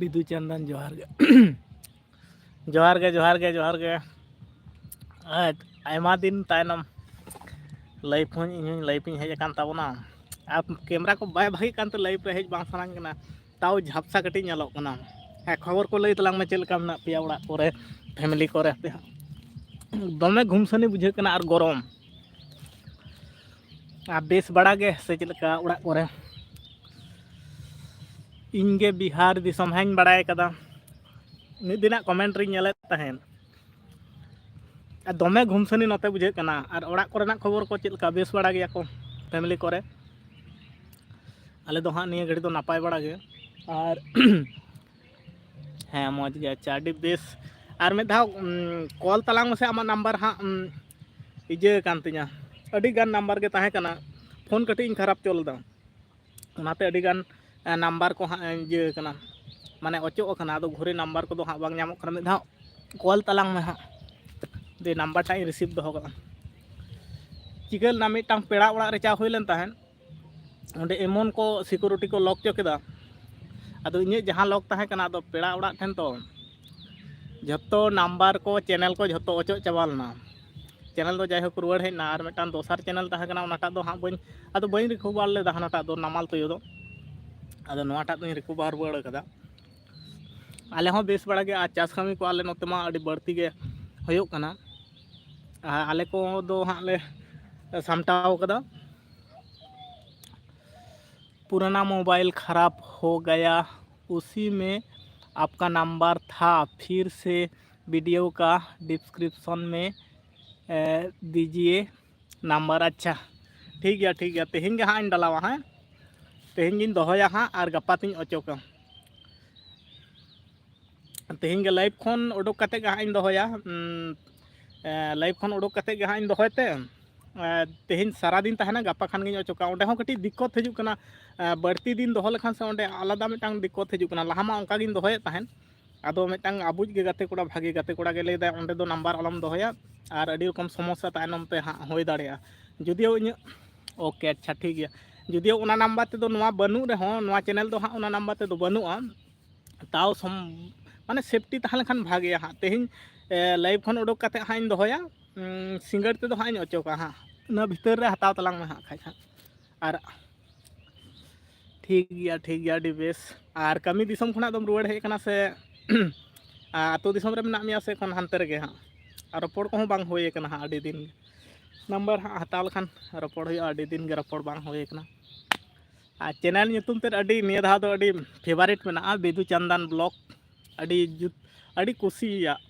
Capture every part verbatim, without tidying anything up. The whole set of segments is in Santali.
ᱵᱤᱫᱩ ᱪᱟᱸᱫᱟᱱ ᱡᱚᱦᱟᱨ ᱜᱮ᱾ ᱡᱚᱦᱟᱨ ᱜᱮ, ᱡᱚᱦᱟᱨ ᱜᱮ, ᱡᱚᱦᱟᱨ ᱜᱮ᱾ ᱟᱨ ᱟᱭᱢᱟ ᱫᱤᱱ ᱛᱟᱭᱱᱚᱢ live ᱦᱚᱸᱧ, ᱤᱧ ᱦᱚᱸᱧ live ᱤᱧ ᱦᱮᱡ ᱟᱠᱟᱱ ᱛᱟᱵᱚᱱᱟ᱾ ᱟᱨ camera ᱠᱚ ᱵᱟᱭ ᱵᱷᱟᱜᱮᱜ ᱠᱟᱱᱛᱮ live ᱨᱮ ᱦᱮᱡ ᱵᱟᱝ ᱥᱟᱱᱟᱧ ᱠᱟᱱᱟ, ᱛᱟᱣ ᱡᱷᱟᱯᱥᱟ ᱠᱟᱹᱴᱤᱡ ᱧᱮᱞᱚᱜ ᱠᱟᱱᱟ᱾ ᱦᱮᱸ, ᱠᱷᱚᱵᱚᱨ ᱠᱚ ᱞᱟᱹᱭ ᱛᱟᱞᱟᱝ ᱢᱮ, ᱪᱮᱫ ᱞᱮᱠᱟ ᱢᱮᱱᱟᱜ ᱯᱮᱭᱟ ᱚᱲᱟᱜ ᱠᱚᱨᱮ, family ᱠᱚᱨᱮ? ᱦᱟᱯᱮ ᱦᱟᱸᱜ, ᱫᱚᱢᱮ ᱜᱷᱩᱢᱥᱟᱹᱱᱤ ᱵᱩᱡᱷᱟᱹᱜ ᱠᱟᱱᱟ ᱟᱨ ᱜᱚᱨᱚᱢ᱾ ᱟᱨ ᱵᱮᱥ ᱵᱟᱲᱟ ᱜᱮ ᱥᱮ ᱪᱮᱫ ᱞᱮᱠᱟ ᱚᱲᱟᱜ ᱠᱚᱨᱮ? ᱤᱧ ᱜᱮ ᱵᱤᱦᱟᱨ ᱫᱤᱥᱚᱢ, ᱦᱮᱸᱧ ᱵᱟᱲᱟᱭ ᱠᱟᱫᱟ᱾ ᱢᱤᱫ ᱫᱤᱱᱟᱜ comment ᱨᱤᱧ ᱧᱮᱞᱮᱫ ᱛᱟᱦᱮᱸᱫ᱾ ᱟᱨ ᱫᱚᱢᱮ ᱜᱷᱩᱢᱥᱟᱹᱱᱤ ᱱᱚᱛᱮ ᱵᱩᱡᱷᱟᱹᱜ ᱠᱟᱱᱟ᱾ ᱟᱨ ᱚᱲᱟᱜ ᱠᱚᱨᱮᱱᱟᱜ ᱠᱷᱚᱵᱚᱨ ᱠᱚ ᱪᱮᱫ ᱞᱮᱠᱟ? ᱵᱮᱥ ᱵᱟᱲᱟ ᱜᱮᱭᱟ ᱠᱚ family ᱠᱚᱨᱮ? ᱟᱞᱮ ᱫᱚ ᱦᱟᱸᱜ ᱱᱤᱭᱟᱹ ᱜᱷᱟᱹᱲᱤ ᱫᱚ ᱱᱟᱯᱟᱭ ᱵᱟᱲᱟ ᱜᱮ᱾ ᱟᱨ ᱦᱮᱸ, ᱢᱚᱡᱽ ᱜᱮ᱾ ᱟᱪᱪᱷᱟ, ᱟᱹᱰᱤ ᱵᱮᱥ᱾ ᱟᱨ ᱢᱤᱫ ᱫᱷᱟᱣ, ᱩᱢ, call ᱛᱟᱞᱟᱝ ᱢᱮᱥᱮ, ᱟᱢᱟᱜ number ᱦᱟᱸᱜ, ᱩᱢ, ᱤᱭᱟᱹ ᱠᱟᱱ ᱛᱤᱧᱟ᱾ ᱟᱹᱰᱤ ᱜᱟᱱ number ᱜᱮ ᱛᱟᱦᱮᱸ ᱠᱟᱱᱟ, phone ᱠᱟᱹᱴᱤᱡ ᱤᱧ ᱠᱷᱟᱨᱟᱯ ᱪᱚ ᱞᱮᱫᱟ, ᱚᱱᱟᱛᱮ ᱟᱹᱰᱤ ᱜᱟᱱ, ᱮ, number ᱠᱚ ᱦᱟᱸᱜ ᱤᱭᱟᱹ ᱠᱟᱱᱟ, ᱢᱟᱱᱮ ᱚᱪᱚᱜ ᱟᱠᱟᱱᱟ᱾ ᱟᱫᱚ ᱜᱷᱩᱨᱮ number ᱠᱚᱫᱚ ᱦᱟᱸᱜ ᱵᱟᱝ ᱧᱟᱢᱚᱜ ᱠᱟᱱᱟ᱾ ᱢᱤᱫ ᱫᱷᱟᱣ call ᱛᱟᱞᱟᱝ ᱢᱮ ᱦᱟᱸᱜ, ᱡᱮ number ᱴᱟᱜ ᱤᱧ receive ᱫᱚᱦᱚ ᱠᱟᱜᱼᱟ᱾ ᱪᱤᱠᱟᱹ ᱞᱮᱱᱟ, ᱢᱤᱫᱴᱟᱝ ᱯᱮᱲᱟ ᱚᱲᱟᱜ ᱨᱮ ᱪᱟ ᱦᱩᱭ ᱞᱮᱱ ᱛᱟᱦᱮᱸᱫ, ᱚᱸᱰᱮ ᱮᱢᱚᱱ ᱠᱚ security ᱠᱚ lock ᱪᱚ ᱠᱮᱫᱟ᱾ ᱟᱫᱚ ᱤᱧᱟᱹᱜ ᱡᱟᱦᱟᱸ lock ᱛᱟᱦᱮᱸ ᱠᱟᱱᱟ, ᱟᱫᱚ ᱯᱮᱲᱟ ᱚᱲᱟᱜ ᱴᱷᱮᱱ ᱛᱚ ᱡᱷᱚᱛᱚ number ᱠᱚ, channel ᱠᱚ ᱡᱷᱚᱛᱚ ᱚᱪᱚᱜ ᱪᱟᱵᱟ ᱞᱮᱱᱟ᱾ Channel ᱫᱚ ᱡᱟᱭᱦᱳᱠ ᱨᱩᱣᱟᱹᱲ ᱦᱮᱡ ᱮᱱᱟ, ᱟᱨ ᱢᱤᱫᱴᱟᱝ ᱫᱚᱥᱟᱨ channel ᱛᱟᱦᱮᱸ ᱠᱟᱱᱟ, ᱚᱱᱟᱴᱟᱜ ᱫᱚ ᱦᱟᱸᱜ ᱵᱟᱹᱧ, ᱟᱫᱚ ᱵᱟᱹᱧ recover ᱞᱮᱫᱟ ᱦᱟᱱᱟᱴᱟᱜ ᱫᱚ, ᱱᱟᱢᱟᱞ ᱛᱩᱭᱩ ᱫᱚ᱾ ᱟᱫᱚ ᱱᱚᱣᱟᱴᱟᱜ ᱫᱚᱧ recover ᱨᱩᱣᱟᱹᱲ ᱠᱟᱫᱟ᱾ ᱟᱞᱮ ᱦᱚᱸ ᱵᱮᱥ ᱵᱟᱲᱟ ᱜᱮ, ᱟᱨ ᱪᱟᱥ ᱠᱟᱹᱢᱤ ᱠᱚ ᱟᱞᱮ ᱱᱚᱛᱮ ᱢᱟ ᱟᱹᱰᱤ ᱵᱟᱹᱲᱛᱤ ᱜᱮ ᱦᱩᱭᱩᱜ ᱠᱟᱱᱟ᱾ ᱟᱨ ᱟᱞᱮ ᱠᱚ ᱫᱚ ᱦᱟᱸᱜ ᱞᱮ ᱥᱟᱢᱴᱟᱣ ᱠᱟᱫᱟ᱾ पुराना मोबाइल खराब हो गया, उसी में आपका नंबर था, फिर से वीडियो का डिस्क्रिप्शन में, ए, दीजिए नंबर। ᱟᱪᱪᱷᱟ, ᱴᱷᱤᱠ ᱜᱮᱭᱟ, ᱴᱷᱤᱠ ᱜᱮᱭᱟ, ᱛᱮᱦᱮᱧ ᱜᱮ ᱦᱟᱸᱜ ᱤᱧ ᱰᱟᱞᱟᱣᱟ᱾ ᱦᱮᱸ, ᱛᱮᱦᱮᱧ ᱜᱤᱧ ᱫᱚᱦᱚᱭᱟ ᱦᱟᱸᱜ ᱟᱨ ᱜᱟᱯᱟ ᱛᱤᱧ ᱚᱪᱚᱜᱟ᱾ ᱛᱮᱦᱮᱧ ᱜᱮ live ᱠᱷᱚᱱ ᱩᱰᱩᱠ ᱠᱟᱛᱮ ᱜᱮ ᱦᱟᱸᱜ ᱤᱧ ᱫᱚᱦᱚᱭᱟ᱾ ᱩᱢ, ᱮ, live ᱠᱷᱚᱱ ᱩᱰᱩᱠ ᱠᱟᱛᱮ ᱜᱮ ᱦᱟᱸᱜ ᱤᱧ ᱫᱚᱦᱚᱭ ᱛᱮ, ᱮ, ᱛᱮᱦᱮᱧ ᱥᱟᱨᱟᱫᱤᱱ ᱛᱟᱦᱮᱱᱟ, ᱜᱟᱯᱟ ᱠᱷᱟᱱ ᱜᱤᱧ ᱚᱪᱚᱜᱟ᱾ ᱚᱸᱰᱮ ᱦᱚᱸ ᱠᱟᱹᱴᱤᱡ ᱫᱤᱠᱠᱚᱛ ᱦᱤᱡᱩᱜ ᱠᱟᱱᱟ᱾ ᱮ, ᱵᱟᱹᱲᱛᱤ ᱫᱤᱱ ᱫᱚᱦᱚ ᱞᱮᱠᱷᱟᱱ ᱥᱮ ᱚᱸᱰᱮ ᱟᱞᱟᱫᱟ ᱢᱤᱫᱴᱟᱝ ᱫᱤᱠᱠᱚᱛ ᱦᱤᱡᱩᱜ ᱠᱟᱱᱟ᱾ ᱞᱟᱦᱟ ᱢᱟ ᱚᱱᱠᱟ ᱜᱤᱧ ᱫᱚᱦᱚᱭᱮᱫ ᱛᱟᱦᱮᱸᱫ, ᱟᱫᱚ ᱢᱤᱫᱴᱟᱝ ᱟᱵᱩᱡ ᱜᱮ ᱜᱟᱛᱮ ᱠᱚᱲᱟ, ᱵᱷᱟᱜᱮ ᱜᱟᱛᱮ ᱠᱚᱲᱟ ᱜᱮ ᱞᱟᱹᱭᱫᱟᱭ, "ᱚᱸᱰᱮ ᱫᱚ number ᱟᱞᱚᱢ ᱫᱚᱦᱚᱭᱟ, ᱟᱨ ᱟᱹᱰᱤ ᱨᱚᱠᱚᱢ ᱥᱚᱢᱚᱥᱥᱟ ᱛᱟᱭᱱᱚᱢ ᱛᱮ ᱦᱟᱸᱜ ᱦᱩᱭ ᱫᱟᱲᱮᱭᱟᱜᱼᱟ᱾" ᱡᱩᱫᱤᱭᱳ ᱤᱧᱟᱹᱜ, OK, ᱟᱪᱪᱷᱟ, ᱴᱷᱤᱠ ᱜᱮᱭᱟ, ᱡᱩᱫᱤᱭᱳ ᱚᱱᱟ number ᱛᱮᱫᱚ ᱱᱚᱣᱟ ᱵᱟᱹᱱᱩᱜ ᱨᱮᱦᱚᱸ, ᱱᱚᱣᱟ channel ᱫᱚ ᱦᱟᱸᱜ ᱚᱱᱟ number ᱛᱮᱫᱚ ᱵᱟᱹᱱᱩᱜᱼᱟ, ᱛᱟᱣ ᱥᱚᱢ ᱢᱟᱱᱮ ᱥᱮᱯᱴᱤ ᱛᱟᱦᱮᱸ ᱞᱮᱱᱠᱷᱟᱱ ᱵᱷᱟᱜᱮᱭᱟ ᱦᱟᱸᱜ᱾ ᱛᱮᱦᱮᱧ ᱞᱟᱭᱤᱵᱷ ᱠᱷᱚᱱ ᱩᱰᱩᱠ ᱠᱟᱛᱮ ᱦᱟᱸᱜ ᱤᱧ ᱫᱚᱦᱚᱭᱟ, ᱩᱸ, ᱥᱤᱸᱜᱟᱹᱲ ᱛᱮᱫᱚ ᱦᱟᱸᱜ ᱤᱧ ᱚᱪᱚᱜᱟ ᱦᱟᱸᱜ᱾ ᱤᱱᱟᱹ ᱵᱷᱤᱛᱟᱹᱨ ᱨᱮ ᱦᱟᱛᱟᱣ ᱛᱟᱞᱟᱝ ᱢᱮ ᱦᱟᱸᱜ ᱠᱷᱟᱡ ᱦᱟᱸᱜ᱾ ᱟᱨ ᱴᱷᱤᱠ ᱜᱮᱭᱟ, ᱴᱷᱤᱠ ᱜᱮᱭᱟ, ᱟᱹᱰᱤ ᱵᱮᱥ᱾ ᱟᱨ ᱠᱟᱹᱢᱤ ᱫᱤᱥᱚᱢ ᱠᱷᱚᱱᱟᱜ ᱫᱚᱢ ᱨᱩᱣᱟᱹᱲ ᱦᱮᱡ ᱟᱠᱟᱱᱟ ᱥᱮ ᱟᱹᱛᱩ ᱫᱤᱥᱚᱢ ᱨᱮ ᱢᱮᱱᱟᱜ ᱢᱮᱭᱟ ᱥᱮ ᱮᱠᱷᱚᱱ ᱦᱟᱱᱛᱮ ᱨᱮᱜᱮ ᱦᱟᱸᱜ? ᱟᱨ ᱨᱚᱯᱚᱲ ᱠᱚᱦᱚᱸ ᱵᱟᱝ ᱦᱩᱭ ᱟᱠᱟᱱᱟ ᱦᱟᱸᱜ ᱟᱹᱰᱤ ᱫᱤᱱ᱾ ᱱᱟᱢᱵᱟᱨ ᱦᱟᱸᱜ ᱦᱟᱛᱟᱣ ᱞᱮᱠᱷᱟᱱ ᱨᱚᱯᱚᱲ ᱦᱩᱭᱩᱜᱼᱟ, ᱟᱹᱰᱤ ᱫᱤᱱ ᱜᱮ ᱨᱚᱯᱚᱲ ᱵᱟᱝ ᱦᱩᱭ ᱟᱠᱟᱱᱟ᱾ ᱟᱨ ᱪᱮᱱᱮᱞ ᱧᱩᱛᱩᱢ ᱛᱮᱫ ᱟᱹᱰᱤ ᱱᱤᱭᱟᱹ ᱫᱷᱟᱣ ᱫᱚ ᱟᱹᱰᱤ ᱯᱷᱮᱵᱟᱨᱤᱴ ᱢᱮᱱᱟᱜᱼᱟ, ᱵᱤᱫᱩ ᱪᱟᱸᱫᱟᱱ ᱵᱞᱚᱜ᱾ ᱟᱹᱰᱤ ᱡᱩᱛ, ᱟᱹᱰᱤ ᱠᱩᱥᱤᱭᱟᱜ,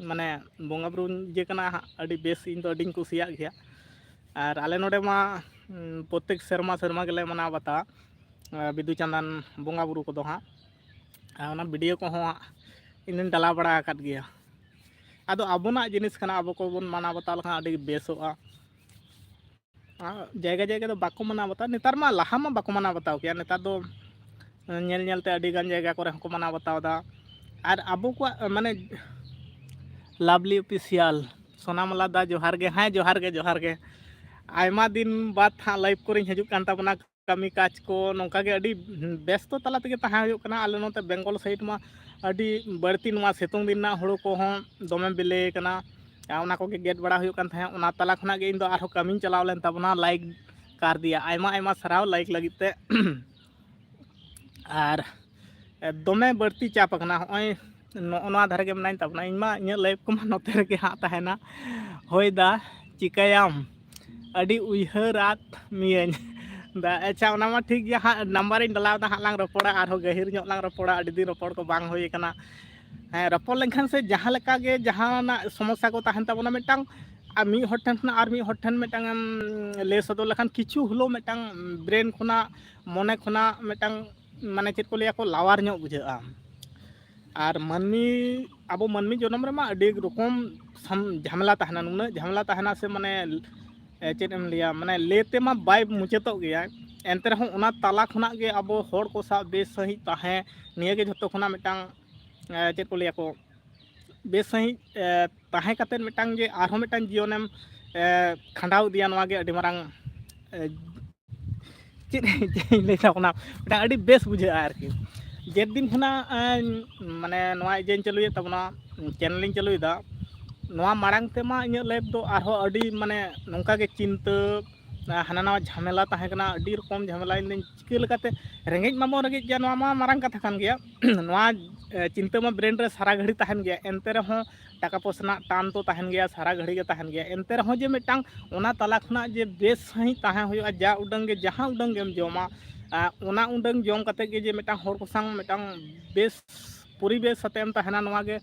ᱢᱟᱱᱮ ᱵᱚᱸᱜᱟ ᱵᱩᱨᱩ ᱤᱭᱟᱹ ᱠᱟᱱᱟ ᱦᱟᱸᱜ, ᱟᱹᱰᱤ ᱵᱮᱥ, ᱤᱧ ᱫᱚ ᱟᱹᱰᱤᱧ ᱠᱩᱥᱤᱭᱟᱜ ᱜᱮᱭᱟ᱾ ᱟᱨ ᱟᱞᱮ ᱱᱚᱰᱮ ᱢᱟ, ᱩᱸ, ᱯᱨᱚᱛᱮᱠ ᱥᱮᱨᱢᱟ ᱥᱮᱨᱢᱟ ᱜᱮᱞᱮ ᱢᱟᱱᱟᱣ ᱵᱟᱛᱟᱣᱟ, ᱟᱸ, ᱵᱤᱫᱩ ᱪᱟᱸᱫᱟᱱ ᱵᱚᱸᱜᱟ ᱵᱩᱨᱩ ᱠᱚᱫᱚ ᱦᱟᱸᱜ᱾ ᱟᱨ ᱚᱱᱟ ᱵᱷᱤᱰᱤᱭᱳ ᱠᱚᱦᱚᱸ ᱦᱟᱸᱜ ᱤᱧ ᱫᱚᱧ ᱰᱟᱞᱟᱣ ᱵᱟᱲᱟ ᱟᱠᱟᱫ ᱜᱮᱭᱟ᱾ ᱟᱫᱚ ᱟᱵᱚᱱᱟᱜ ᱡᱤᱱᱤᱥ ᱠᱟᱱᱟ, ᱟᱵᱚ ᱠᱚᱵᱚᱱ ᱢᱟᱱᱟᱣ ᱵᱟᱛᱟᱣ ᱞᱮᱠᱷᱟᱱ ᱟᱹᱰᱤ ᱵᱮᱥᱚᱜᱼᱟ᱾ ᱟᱨ ᱡᱟᱭᱜᱟ ᱡᱟᱭᱜᱟ ᱫᱚ ᱵᱟᱠᱚ ᱢᱟᱱᱟᱣ ᱵᱟᱛᱟᱣᱟ᱾ ᱱᱮᱛᱟᱨ ᱢᱟ, ᱞᱟᱦᱟ ᱢᱟ ᱵᱟᱠᱚ ᱢᱟᱱᱟᱣ ᱵᱟᱛᱟᱣ ᱠᱮᱭᱟ, ᱱᱮᱛᱟᱨ ᱫᱚ ᱧᱮᱞ ᱧᱮᱞ ᱛᱮ ᱟᱹᱰᱤ ᱜᱟᱱ ᱡᱟᱭᱜᱟ ᱠᱚᱨᱮ ᱦᱚᱸᱠᱚ ᱢᱟᱱᱟᱣ ᱵᱟᱛᱟᱣ ᱮᱫᱟ᱾ ᱟᱨ ᱟᱵᱚ ᱠᱚᱣᱟᱜ, ᱢᱟᱱᱮ, ᱞᱟᱵᱷᱞᱤ ᱚᱯᱷᱤᱥᱤᱭᱟᱞ, ᱥᱳᱱᱟᱢᱟᱞᱟ ᱫᱟ, ᱡᱚᱦᱟᱨ ᱜᱮ᱾ ᱦᱮᱸ, ᱡᱚᱦᱟᱨ ᱜᱮ, ᱡᱚᱦᱟᱨ ᱜᱮ᱾ ᱟᱭᱢᱟ ᱫᱤᱱ ᱵᱟᱫᱽ ᱦᱟᱸᱜ ᱞᱟᱭᱤᱵᱷ ᱠᱚᱨᱮᱧ ᱦᱤᱡᱩᱜ ᱠᱟᱱ ᱛᱟᱵᱚᱱᱟ᱾ ᱠᱟᱹᱢᱤ ᱠᱟᱡᱽ ᱠᱚ ᱱᱚᱝᱠᱟ ᱜᱮ ᱟᱹᱰᱤ ᱵᱮᱥᱛᱚ ᱛᱟᱞᱟ ᱛᱮᱜᱮ ᱛᱟᱦᱮᱸ ᱦᱩᱭᱩᱜ ᱠᱟᱱᱟ᱾ ᱟᱞᱮ ᱱᱚᱛᱮ ᱵᱮᱝᱜᱚᱞ ᱥᱟᱭᱤᱰ ᱢᱟ ᱟᱹᱰᱤ ᱵᱟᱹᱲᱛᱤ ᱱᱚᱣᱟ ᱥᱤᱛᱩᱝ ᱫᱤᱱ ᱨᱮᱱᱟᱜ ᱦᱩᱲᱩ ᱠᱚᱦᱚᱸ ᱫᱚᱢᱮ ᱵᱤᱞᱤ ᱠᱟᱱᱟ᱾ ᱟᱨ ᱚᱱᱟ ᱠᱚᱜᱮ ᱜᱮᱫ ᱵᱟᱲᱟ ᱦᱩᱭᱩᱜ ᱠᱟᱱ ᱛᱟᱦᱮᱸᱫ᱾ ᱚᱱᱟ ᱛᱟᱞᱟ ᱠᱷᱚᱱᱟᱜ ᱜᱮ ᱤᱧ ᱫᱚ ᱟᱨᱦᱚᱸ ᱠᱟᱹᱢᱤᱧ ᱪᱟᱞᱟᱣ ᱞᱮᱱ ᱛᱟᱵᱚᱱᱟ, ᱞᱟᱭᱤᱠ ᱠᱟᱨ ᱫᱤᱭᱟ᱾ ᱟᱭᱢᱟ ᱟᱭᱢᱟ ᱥᱟᱨᱦᱟᱣ ᱞᱟᱭᱤᱠ ᱞᱟᱹᱜᱤᱫ ᱛᱮ᱾ ᱟᱨ ᱫᱚᱢᱮ ᱵᱟᱹᱲᱛᱤ ᱪᱟᱯ ᱟᱠᱟᱱᱟ᱾ ᱦᱚᱸᱜᱼᱚᱭ ᱱᱚᱜᱼᱚ ᱱᱚᱣᱟ ᱫᱷᱟᱨᱮ ᱜᱮ ᱢᱮᱱᱟᱹᱧ ᱛᱟᱵᱚᱱᱟ᱾ ᱤᱧ ᱢᱟ ᱤᱧᱟᱹᱜ ᱞᱟᱭᱤᱯᱷ ᱠᱚᱢᱟ ᱱᱚᱛᱮ ᱨᱮᱜᱮ ᱦᱟᱸᱜ ᱛᱟᱦᱮᱱᱟ᱾ ᱦᱳᱭ ᱫᱟ, ᱪᱤᱠᱟᱹᱭᱟᱢ? ᱟᱹᱰᱤ ᱩᱭᱦᱟᱹᱨᱟᱫ ᱢᱤᱭᱟᱹᱧ ᱫᱟ᱾ ᱟᱪᱪᱷᱟ, ᱚᱱᱟ ᱢᱟ ᱴᱷᱤᱠ ᱜᱮᱭᱟ ᱦᱟᱸᱜ, ᱱᱟᱢᱵᱟᱨᱤᱧ ᱰᱟᱞᱟᱣ ᱮᱫᱟ ᱦᱟᱸᱜ, ᱞᱟᱝ ᱨᱚᱯᱚᱲᱟ, ᱟᱨᱦᱚᱸ ᱜᱟᱹᱦᱤᱨ ᱧᱚᱜ ᱞᱟᱝ ᱨᱚᱯᱚᱲᱟ᱾ ᱟᱹᱰᱤ ᱫᱤᱱ ᱨᱚᱯᱚᱲ ᱠᱚ ᱵᱟᱝ ᱦᱩᱭ ᱟᱠᱟᱱᱟ᱾ ᱦᱮᱸ, ᱨᱚᱯᱚᱲ ᱞᱮᱱᱠᱷᱟᱱ ᱥᱮ ᱡᱟᱦᱟᱸ ᱞᱮᱠᱟ ᱜᱮ ᱡᱟᱦᱟᱱᱟᱜ ᱥᱚᱢᱚᱥᱥᱟ ᱠᱚ ᱛᱟᱦᱮᱱ ᱛᱟᱵᱚᱱᱟ ᱢᱤᱫᱴᱟᱝ, ᱟᱨ ᱢᱤᱫ ᱦᱚᱲ ᱴᱷᱮᱱ ᱠᱷᱚᱱᱟᱜ ᱟᱨ ᱢᱤᱫ ᱦᱚᱲ ᱴᱷᱮᱱ ᱢᱤᱫᱴᱟᱝ ᱮᱢ ᱞᱟᱹᱭ ᱥᱚᱫᱚᱨ ᱞᱮᱠᱷᱟᱱ ᱠᱤᱪᱷᱩ ᱦᱚᱞᱳ ᱢᱤᱫᱴᱟᱝ ᱵᱨᱮᱱ ᱠᱷᱚᱱᱟᱜ, ᱢᱚᱱᱮ ᱠᱷᱚᱱᱟᱜ ᱢᱤᱫᱴᱟᱝ, ᱢᱟᱱᱮ ᱪᱮᱫ ᱠᱚ ᱞᱟᱹᱭᱟ ᱠᱚ, ᱞᱟᱣᱟᱨ ᱧᱚᱜ ᱵᱩᱡᱷᱟᱹᱜᱼᱟ᱾ ᱟᱨ ᱢᱟᱹᱱᱢᱤ, ᱟᱵᱚ ᱢᱟᱹᱱᱢᱤ ᱡᱚᱱᱚᱢ ᱨᱮᱢᱟ ᱟᱹᱰᱤ ᱨᱚᱠᱚᱢ ᱥᱟᱢ-, ᱡᱷᱟᱢᱮᱞᱟ ᱛᱟᱦᱮᱱᱟ, ᱱᱩᱱᱟᱹᱜ ᱡᱷᱟᱢᱮᱞᱟ ᱛᱟᱦᱮᱱᱟ ᱥᱮ, ᱢᱟᱱᱮ, ᱮ, ᱪᱮᱫ ᱮᱢ ᱞᱟᱹᱭᱟ, ᱢᱟᱱᱮ ᱞᱟᱹᱭ ᱛᱮᱢᱟ ᱵᱟᱭ ᱢᱩᱪᱟᱹᱫᱚᱜ ᱜᱮᱭᱟ᱾ ᱮᱱᱛᱮ ᱨᱮᱦᱚᱸ ᱚᱱᱟ ᱛᱟᱞᱟ ᱠᱷᱚᱱᱟᱜ ᱜᱮ ᱟᱵᱚ ᱦᱚᱲ ᱠᱚ ᱥᱟᱶ ᱵᱮᱥ ᱥᱟᱺᱦᱤᱡ ᱛᱟᱦᱮᱸ, ᱱᱤᱭᱟᱹ ᱜᱮ ᱡᱷᱚᱛᱚ ᱠᱷᱚᱱᱟᱜ ᱢᱤᱫᱴᱟᱝ, ᱮ, ᱪᱮᱫ ᱠᱚ ᱞᱟᱹᱭᱟ ᱠᱚ, ᱵᱮᱥ ᱥᱟᱺᱦᱤᱡ, ᱮ, ᱛᱟᱦᱮᱸ ᱠᱟᱛᱮᱫ ᱢᱤᱫᱴᱟᱝ ᱡᱮ ᱟᱨᱦᱚᱸ ᱢᱤᱫᱴᱟᱝ ᱡᱤᱭᱚᱱᱮᱢ, ᱮ, ᱠᱷᱟᱸᱰᱟᱣ ᱤᱫᱤᱭᱟ, ᱱᱚᱣᱟ ᱜᱮ ᱟᱹᱰᱤ ᱢᱟᱨᱟᱝ, ᱮ, ᱪᱮᱫ, ᱪᱮᱫ ᱤᱧ ᱞᱟᱹᱭ ᱛᱟᱵᱚᱱᱟ, ᱢᱤᱫᱴᱟᱝ ᱟᱹᱰᱤ ᱵᱮᱥ ᱵᱩᱡᱷᱟᱹᱜᱼᱟ ᱟᱨᱠᱤ᱾ ᱡᱮᱫᱤᱱ ᱠᱷᱚᱱᱟᱜ ᱮᱸ, ᱢᱟᱱᱮ ᱱᱚᱣᱟ ᱤᱭᱟᱹᱧ ᱪᱟᱹᱞᱩᱭᱮᱫ ᱛᱟᱵᱚᱱᱟ, ᱪᱮᱱᱮᱞᱤᱧ ᱪᱟᱹᱞᱩᱭᱮᱫᱟ, ᱱᱚᱣᱟ ᱢᱟᱲᱟᱝ ᱛᱮᱢᱟ ᱤᱧᱟᱹᱜ ᱞᱟᱭᱤᱯᱷ ᱫᱚ ᱟᱨᱦᱚᱸ ᱟᱹᱰᱤ ᱢᱟᱱᱮ ᱱᱚᱝᱠᱟ ᱜᱮ ᱪᱤᱱᱛᱟᱹ, ᱦᱟᱱᱟ ᱱᱟᱣᱟ ᱡᱷᱟᱢᱮᱞᱟ ᱛᱟᱦᱮᱸ ᱠᱟᱱᱟ, ᱟᱹᱰᱤ ᱨᱚᱠᱚᱢ ᱡᱷᱟᱢᱮᱞᱟ᱾ ᱤᱧ ᱫᱚᱧ ᱪᱤᱠᱟᱹ ᱞᱮᱠᱟᱛᱮ, ᱨᱮᱸᱜᱮᱡ ᱢᱟᱵᱚᱱ ᱨᱮᱸᱜᱮᱡ ᱜᱮᱭᱟ, ᱱᱚᱣᱟ ᱢᱟ ᱢᱟᱨᱟᱝ ᱠᱟᱛᱷᱟ ᱠᱟᱱ ᱜᱮᱭᱟ᱾ ᱱᱚᱣᱟ ᱮ, ᱪᱤᱱᱛᱟᱹ ᱢᱟ ᱵᱨᱮᱱ ᱨᱮ ᱥᱟᱨᱟ ᱜᱷᱟᱹᱲᱤ ᱛᱟᱦᱮᱱ ᱜᱮᱭᱟ, ᱮᱱᱛᱮ ᱨᱮᱦᱚᱸ ᱴᱟᱠᱟ ᱯᱚᱭᱥᱟ ᱨᱮᱱᱟᱜ ᱴᱟᱱ ᱛᱚ ᱛᱟᱦᱮᱱ ᱜᱮᱭᱟ, ᱥᱟᱨᱟ ᱜᱷᱟᱹᱲᱤ ᱜᱮ ᱛᱟᱦᱮᱱ ᱜᱮᱭᱟ᱾ ᱮᱱᱛᱮ ᱨᱮᱦᱚᱸ ᱡᱮ ᱢᱤᱫᱴᱟᱝ ᱚᱱᱟ ᱛᱟᱞᱟ ᱠᱷᱚᱱᱟᱜ ᱡᱮ ᱵᱮᱥ ᱥᱟᱺᱦᱤᱡ ᱛᱟᱦᱮᱸ ᱦᱩᱭᱩᱜᱼᱟ, ᱡᱟ ᱩᱰᱟᱹᱝ ᱜᱮ, ᱡᱟᱦᱟᱸ ᱩᱰᱟᱹᱝ ᱜᱮᱢ ᱡᱚᱢᱟ, ᱟ, ᱚᱱᱟ ᱩᱰᱟᱹᱝ ᱡᱚᱢ ᱠᱟᱛᱮ ᱜᱮ ᱡᱮ ᱢᱤᱫᱴᱟᱝ ᱦᱚᱲ ᱠᱚ ᱥᱟᱶ ᱢᱤᱫᱴᱟᱝ ᱵᱮᱥ ᱯᱚᱨᱤᱵᱮᱥ ᱟᱛᱮᱢ ᱛᱟᱦᱮᱱᱟ, ᱱᱚᱣᱟ ᱜᱮ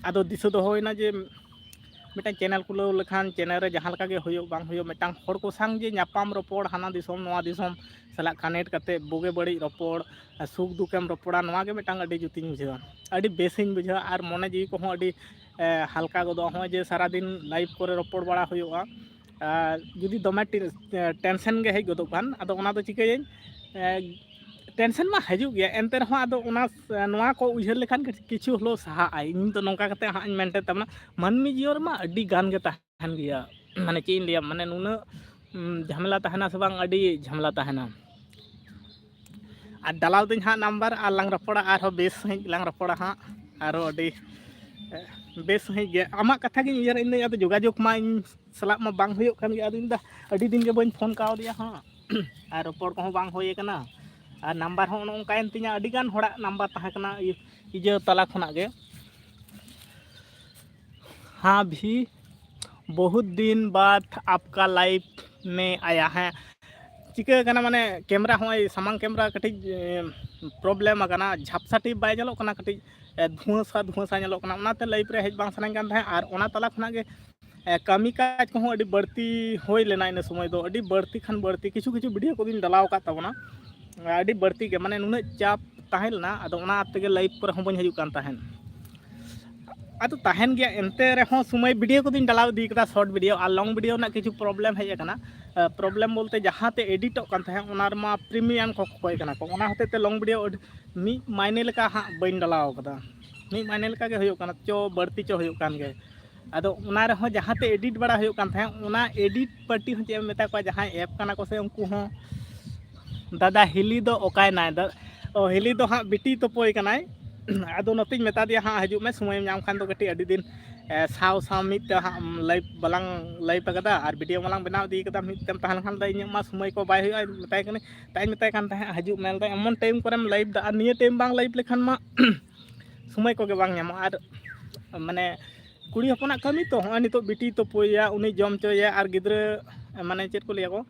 ᱟᱫᱚ ᱫᱤᱥᱟᱹ ᱫᱚᱦᱚᱭᱮᱱᱟ ᱡᱮ ᱢᱤᱫᱴᱟᱝ ᱪᱮᱱᱮᱞ ᱠᱷᱩᱞᱟᱹᱣ ᱞᱮᱠᱷᱟᱱ ᱪᱮᱱᱮᱞ ᱨᱮ ᱡᱟᱦᱟᱸ ᱞᱮᱠᱟ ᱜᱮ ᱦᱩᱭᱩᱜ ᱵᱟᱝ ᱦᱩᱭᱩᱜ, ᱢᱤᱫᱴᱟᱝ ᱦᱚᱲ ᱠᱚ ᱥᱟᱶ ᱡᱮ ᱧᱟᱯᱟᱢ ᱨᱚᱯᱚᱲ, ᱦᱟᱱᱟ ᱫᱤᱥᱚᱢ ᱱᱚᱣᱟ ᱫᱤᱥᱚᱢ ᱥᱟᱞᱟᱜ ᱠᱟᱱᱮᱠᱴ ᱠᱟᱛᱮ ᱵᱩᱜᱤ ᱵᱟᱹᱲᱤᱡ ᱨᱚᱯᱚᱲ, ᱥᱩᱠ ᱫᱩᱠᱮᱢ ᱨᱚᱯᱚᱲᱟ, ᱱᱚᱣᱟ ᱜᱮ ᱢᱤᱫᱴᱟᱝ ᱟᱹᱰᱤ ᱡᱩᱛᱤᱧ ᱵᱩᱡᱷᱟᱹᱣᱟ, ᱟᱹᱰᱤ ᱵᱮᱥᱤᱧ ᱵᱩᱡᱷᱟᱹᱣᱟ᱾ ᱟᱨ ᱢᱚᱱᱮ ᱡᱤᱣᱤ ᱠᱚᱦᱚᱸ ᱟᱹᱰᱤ ᱮ, ᱦᱟᱞᱠᱟ ᱜᱚᱫᱚᱜᱼᱟ᱾ ᱱᱚᱜᱼᱚᱭ ᱡᱮ ᱥᱟᱨᱟᱫᱤᱱ ᱞᱟᱭᱤᱵᱷ ᱠᱚᱨᱮ ᱨᱚᱯᱚᱲ ᱵᱟᱲᱟ ᱦᱩᱭᱩᱜᱼᱟ, ᱟᱨ ᱡᱩᱫᱤ ᱫᱚᱢᱮ ᱴᱮ-, ᱴᱮᱱᱥᱮᱱ ᱜᱮ ᱦᱮᱡ ᱜᱚᱫᱚᱜ ᱠᱷᱟᱱ, ᱟᱫᱚ ᱚᱱᱟ ᱫᱚ ᱪᱤᱠᱟᱹᱭᱟᱹᱧ, ᱮ, ᱴᱮᱱᱥᱮᱱ ᱢᱟ ᱦᱤᱡᱩᱜ ᱜᱮᱭᱟ, ᱮᱱᱛᱮ ᱨᱮᱦᱚᱸ ᱟᱫᱚ ᱚᱱᱟ, ᱱᱚᱣᱟ ᱠᱚ ᱩᱭᱦᱟᱹᱨ ᱞᱮᱠᱷᱟᱱ ᱠᱤᱪᱷᱩ ᱦᱚᱞᱳ ᱥᱟᱦᱟᱜᱼᱟ᱾ ᱤᱧ ᱫᱚ ᱱᱚᱝᱠᱟ ᱠᱟᱛᱮ ᱦᱟᱸᱜ ᱤᱧ ᱢᱮᱱᱴᱮᱱ ᱛᱟᱵᱚᱱᱟ, ᱢᱟᱹᱱᱢᱤ ᱡᱤᱭᱚᱱ ᱨᱮᱢᱟ ᱟᱹᱰᱤ ᱜᱟᱱ ᱜᱮ ᱛᱟᱦᱮᱱ ᱜᱮᱭᱟ, ᱢᱟᱱᱮ ᱪᱮᱫ ᱤᱧ ᱞᱟᱹᱭᱟ, ᱢᱟᱱᱮ ᱱᱩᱱᱟᱹᱜ, ᱩᱢ, ᱡᱷᱟᱢᱮᱞᱟ ᱛᱟᱦᱮᱱᱟ ᱥᱮ ᱵᱟᱝ, ᱟᱹᱰᱤ ᱡᱷᱟᱢᱮᱞᱟ ᱛᱟᱦᱮᱱᱟ᱾ ᱟᱨ ᱰᱟᱞᱟᱣ ᱫᱟᱹᱧ ᱦᱟᱸᱜ ᱱᱟᱢᱵᱟᱨ, ᱟᱨ ᱞᱟᱝ ᱨᱚᱯᱚᱲᱟ, ᱟᱨᱦᱚᱸ ᱵᱮᱥ ᱥᱟᱺᱦᱤᱡ ᱞᱟᱝ ᱨᱚᱯᱚᱲᱟ ᱦᱟᱸᱜ, ᱟᱨᱦᱚᱸ ᱟᱹᱰᱤ, ᱮ, ᱵᱮᱥ ᱥᱟᱺᱦᱤᱡ ᱜᱮ᱾ ᱟᱢᱟᱜ ᱠᱟᱛᱷᱟ ᱜᱤᱧ ᱩᱭᱦᱟᱹᱨ, ᱤᱧ ᱫᱚ ᱟᱫᱚ ᱡᱳᱜᱟᱡᱳᱜᱽ ᱢᱟ ᱤᱧ ᱥᱟᱞᱟᱜ ᱢᱟ ᱵᱟᱝ ᱦᱩᱭᱩᱜ ᱠᱟᱱ ᱜᱮ, ᱟᱫᱚ ᱤᱧ ᱫᱚ ᱟᱹᱰᱤ ᱫᱤᱱ ᱜᱮ ᱵᱟᱹᱧ ᱯᱷᱳᱱ ᱠᱟᱣᱫᱮᱭᱟ ᱦᱟᱸᱜ, ᱟᱨ ᱨᱚᱯᱚᱲ ᱠᱚᱦᱚᱸ ᱵᱟᱝ ᱦᱩᱭ ᱟᱠᱟᱱᱟ, ᱟᱨ ᱱᱟᱢᱵᱟᱨ ᱦᱚᱸ ᱚᱱᱮ ᱚᱱᱠᱟᱭᱮᱱ ᱛᱤᱧᱟ᱾ ᱟᱹᱰᱤ ᱜᱟᱱ ᱦᱚᱲᱟᱜ ᱱᱟᱢᱵᱟᱨ ᱛᱟᱦᱮᱸ ᱠᱟᱱᱟ ᱤᱭᱟᱹ, ᱤᱭᱟᱹ ᱛᱟᱞᱟ ᱠᱷᱚᱱᱟᱜ ᱜᱮ᱾ ᱦᱟᱸ ᱵᱷᱤ, ᱵᱚᱦᱩᱛ ᱫᱤᱱ ᱵᱟᱫ ᱟᱯᱠᱟ ᱞᱟᱭᱤᱵᱷ ᱢᱮ ᱟᱭᱟ᱾ ᱦᱮᱸ, ᱪᱤᱠᱟᱹ ᱠᱟᱱᱟ, ᱢᱟᱱᱮ ᱠᱮᱢᱨᱟ, ᱦᱚᱸᱜᱼᱚᱭ ᱥᱟᱢᱟᱝ ᱠᱮᱢᱨᱟ ᱠᱟᱹᱴᱤᱡ, ᱮ, ᱯᱨᱚᱵᱞᱮᱢ ᱟᱠᱟᱱᱟ, ᱡᱷᱟᱯᱥᱟ ᱴᱤᱯ ᱵᱟᱭ ᱧᱮᱞᱚᱜ ᱠᱟᱱᱟ, ᱠᱟᱹᱴᱤᱡ, ᱮ, ᱫᱷᱩᱣᱟᱹᱥᱟ ᱫᱷᱩᱣᱟᱹᱥᱟ ᱧᱮᱞᱚᱜ ᱠᱟᱱᱟ, ᱚᱱᱟᱛᱮ ᱞᱟᱭᱤᱵᱷ ᱨᱮ ᱦᱮᱡ ᱵᱟᱝ ᱥᱟᱱᱟᱧ ᱠᱟᱱ ᱛᱟᱦᱮᱸᱫ᱾ ᱟᱨ ᱚᱱᱟ ᱛᱟᱞᱟ ᱠᱷᱚᱱᱟᱜ ᱜᱮ, ᱮ, ᱠᱟᱹᱢᱤ ᱠᱟᱡᱽ ᱠᱚᱦᱚᱸ ᱟᱹᱰᱤ ᱵᱟᱹᱲᱛᱤ ᱦᱩᱭ ᱞᱮᱱᱟ ᱤᱱᱟᱹ ᱥᱚᱢᱚᱭ ᱫᱚ, ᱟᱹᱰᱤ ᱵᱟᱹᱲᱛᱤ ᱠᱷᱟᱱ ᱵᱟᱹᱲᱛᱤ ᱠᱤᱪᱷᱩ ᱠᱤᱪᱷᱩ ᱵᱷᱤᱰᱤᱭᱳ ᱠᱚᱫᱚᱧ ᱰᱟᱞᱟᱣ ᱟᱠᱟᱫ ᱛᱟᱵᱚᱱᱟ᱾ ᱟᱹᱰᱤ ᱵᱟᱹᱲᱛᱤ ᱜᱮ, ᱢᱟᱱᱮ ᱱᱩᱱᱟᱹᱜ ᱪᱟᱯ ᱛᱟᱦᱮᱸ ᱞᱮᱱᱟ, ᱟᱫᱚ ᱚᱱᱟ ᱛᱮᱜᱮ ᱞᱟᱭᱤᱵᱷ ᱠᱚᱨᱮ ᱦᱚᱸ ᱵᱟᱹᱧ ᱦᱤᱡᱩᱜ ᱠᱟᱱ ᱛᱟᱦᱮᱸᱫ᱾ ᱟᱫᱚ ᱛᱟᱦᱮᱱ ᱜᱮᱭᱟ, ᱮᱱᱛᱮ ᱨᱮᱦᱚᱸ ᱥᱚᱢᱚᱭ ᱵᱷᱤᱰᱤᱭᱳ ᱠᱚᱫᱚᱧ ᱰᱟᱞᱟᱣ ᱤᱫᱤ ᱠᱟᱫᱟ, ᱥᱚᱨᱴ ᱵᱷᱤᱰᱤᱭᱳ᱾ ᱟᱨ ᱞᱚᱝ ᱵᱷᱤᱰᱤᱭᱳ ᱨᱮᱱᱟᱜ ᱠᱤᱪᱷᱩ ᱯᱨᱚᱵᱞᱮᱢ ᱦᱮᱡ ᱟᱠᱟᱱᱟ᱾ ᱮ, ᱯᱨᱚᱵᱞᱮᱢ ᱵᱚᱞᱛᱮ ᱡᱟᱦᱟᱸᱛᱮ ᱮᱰᱤᱴᱚᱜ ᱠᱟᱱ ᱛᱟᱦᱮᱸᱫ, ᱚᱱᱟ ᱨᱮᱢᱟ ᱯᱨᱤᱢᱤᱭᱟᱢ ᱠᱚ ᱠᱚᱠᱚᱭ ᱠᱟᱱᱟ ᱠᱚ, ᱚᱱᱟ ᱦᱚᱛᱮᱡ ᱛᱮ ᱞᱚᱝ ᱵᱷᱤᱰᱤᱭᱳ ᱟᱹᱰᱤ, ᱢᱤᱫ ᱢᱟᱭᱱᱮ ᱞᱮᱠᱟ ᱦᱟᱸᱜ ᱵᱟᱹᱧ ᱰᱟᱞᱟᱣ ᱠᱟᱫᱟ᱾ ᱢᱤᱫ ᱢᱟᱭᱱᱮ ᱞᱮᱠᱟ ᱜᱮ ᱦᱩᱭᱩᱜ ᱠᱟᱱᱟ, ᱪᱚ ᱵᱟᱹᱲᱛᱤ ᱪᱚ ᱦᱩᱭᱩᱜ ᱠᱟᱱ ᱜᱮ᱾ ᱟᱫᱚ ᱚᱱᱟ ᱨᱮᱦᱚᱸ ᱡᱟᱦᱟᱸᱛᱮ ᱮᱰᱤᱴ ᱵᱟᱲᱟ ᱦᱩᱭᱩᱜ ᱠᱟᱱ ᱛᱟᱦᱮᱸᱫ, ᱚᱱᱟ ᱮᱰᱤᱴ ᱯᱟᱨᱴᱤ ᱦᱚᱸ ᱪᱮᱫ ᱮᱢ ᱢᱮᱛᱟ ᱠᱚᱣᱟ, ᱡᱟᱦᱟᱸᱭ ᱮᱯ ᱠᱟᱱᱟ ᱠᱚ ᱥᱮ, ᱩᱱᱠᱩ ᱦᱚᱸ, ᱫᱟᱫᱟ ᱦᱤᱞᱤ ᱫᱚ ᱚᱠᱟᱭᱱᱟᱭ? ᱫᱟ-, ᱛᱚ ᱦᱤᱞᱤ ᱫᱚ ᱦᱟᱸᱜ ᱵᱤᱴᱤ ᱛᱚᱯᱚᱭ ᱠᱟᱱᱟᱭ᱾ ᱟᱫᱚ ᱱᱚᱛᱮᱧ ᱢᱮᱛᱟ ᱫᱮᱭᱟ ᱦᱟᱸᱜ ᱦᱤᱡᱩᱜ ᱢᱮ, ᱥᱚᱢᱚᱭᱮᱢ ᱧᱟᱢ ᱠᱷᱟᱱ ᱫᱚ ᱠᱟᱹᱴᱤᱡ, ᱟᱹᱰᱤ ᱫᱤᱱ ᱮ, ᱥᱟᱶ ᱥᱟᱶ ᱢᱤᱫ ᱛᱮ ᱦᱟᱸᱜ ᱞᱟᱭᱤᱵᱷ ᱵᱟᱞᱟᱝ ᱞᱟᱭᱤᱵᱷ ᱟᱠᱟᱫᱟ ᱟᱨ ᱵᱷᱤᱰᱤᱭᱳ ᱢᱟᱞᱟᱝ ᱵᱮᱱᱟᱣ ᱤᱫᱤ ᱠᱟᱫᱟ, ᱢᱤᱫ ᱛᱮᱢ ᱛᱟᱦᱮᱸ ᱞᱮᱱᱠᱷᱟᱱ ᱫᱚ ᱤᱧᱟᱹᱜ ᱢᱟ ᱥᱚᱢᱚᱭ ᱠᱚ ᱵᱟᱭ ᱦᱩᱭᱩᱜᱼᱟ, ᱢᱮᱛᱟᱭ ᱠᱟᱹᱱᱟᱹᱧ, ᱛᱟᱭ ᱢᱮᱛᱟᱭ ᱠᱟᱱ ᱛᱟᱦᱮᱸᱫ ᱦᱤᱡᱩᱜ ᱢᱮ, ᱮᱢᱚᱱ ᱴᱟᱭᱤᱢ ᱠᱚᱨᱮᱢ ᱞᱟᱭᱤᱵᱷ ᱫᱟ ᱟᱨ ᱱᱤᱭᱟᱹ ᱴᱟᱭᱤᱢ ᱵᱟᱝ ᱞᱟᱭᱤᱵᱷ ᱞᱮᱠᱷᱟᱱ ᱢᱟ ᱥᱚᱢᱚᱭ ᱠᱚᱜᱮ ᱵᱟᱝ ᱧᱟᱢᱚᱜᱼᱟ᱾ ᱟᱨ ᱢᱟᱱᱮ ᱠᱩᱲᱤ ᱦᱚᱯᱚᱱᱟᱜ ᱠᱟᱹᱢᱤ ᱛᱚ, ᱦᱚᱸᱜᱼᱚᱭ ᱱᱤᱛᱚᱜ ᱵᱤᱴᱤ ᱛᱚᱯᱚᱭᱮᱭᱟ, ᱩᱱᱤ ᱡᱚᱢ ᱦᱚᱪᱚᱭᱮᱭᱟ, ᱟᱨ ᱜᱤᱫᱽᱨᱟᱹ ᱢᱟᱱᱮ ᱪᱮᱫ ᱠᱚ ᱞᱟᱹᱭᱟ ᱠᱚ,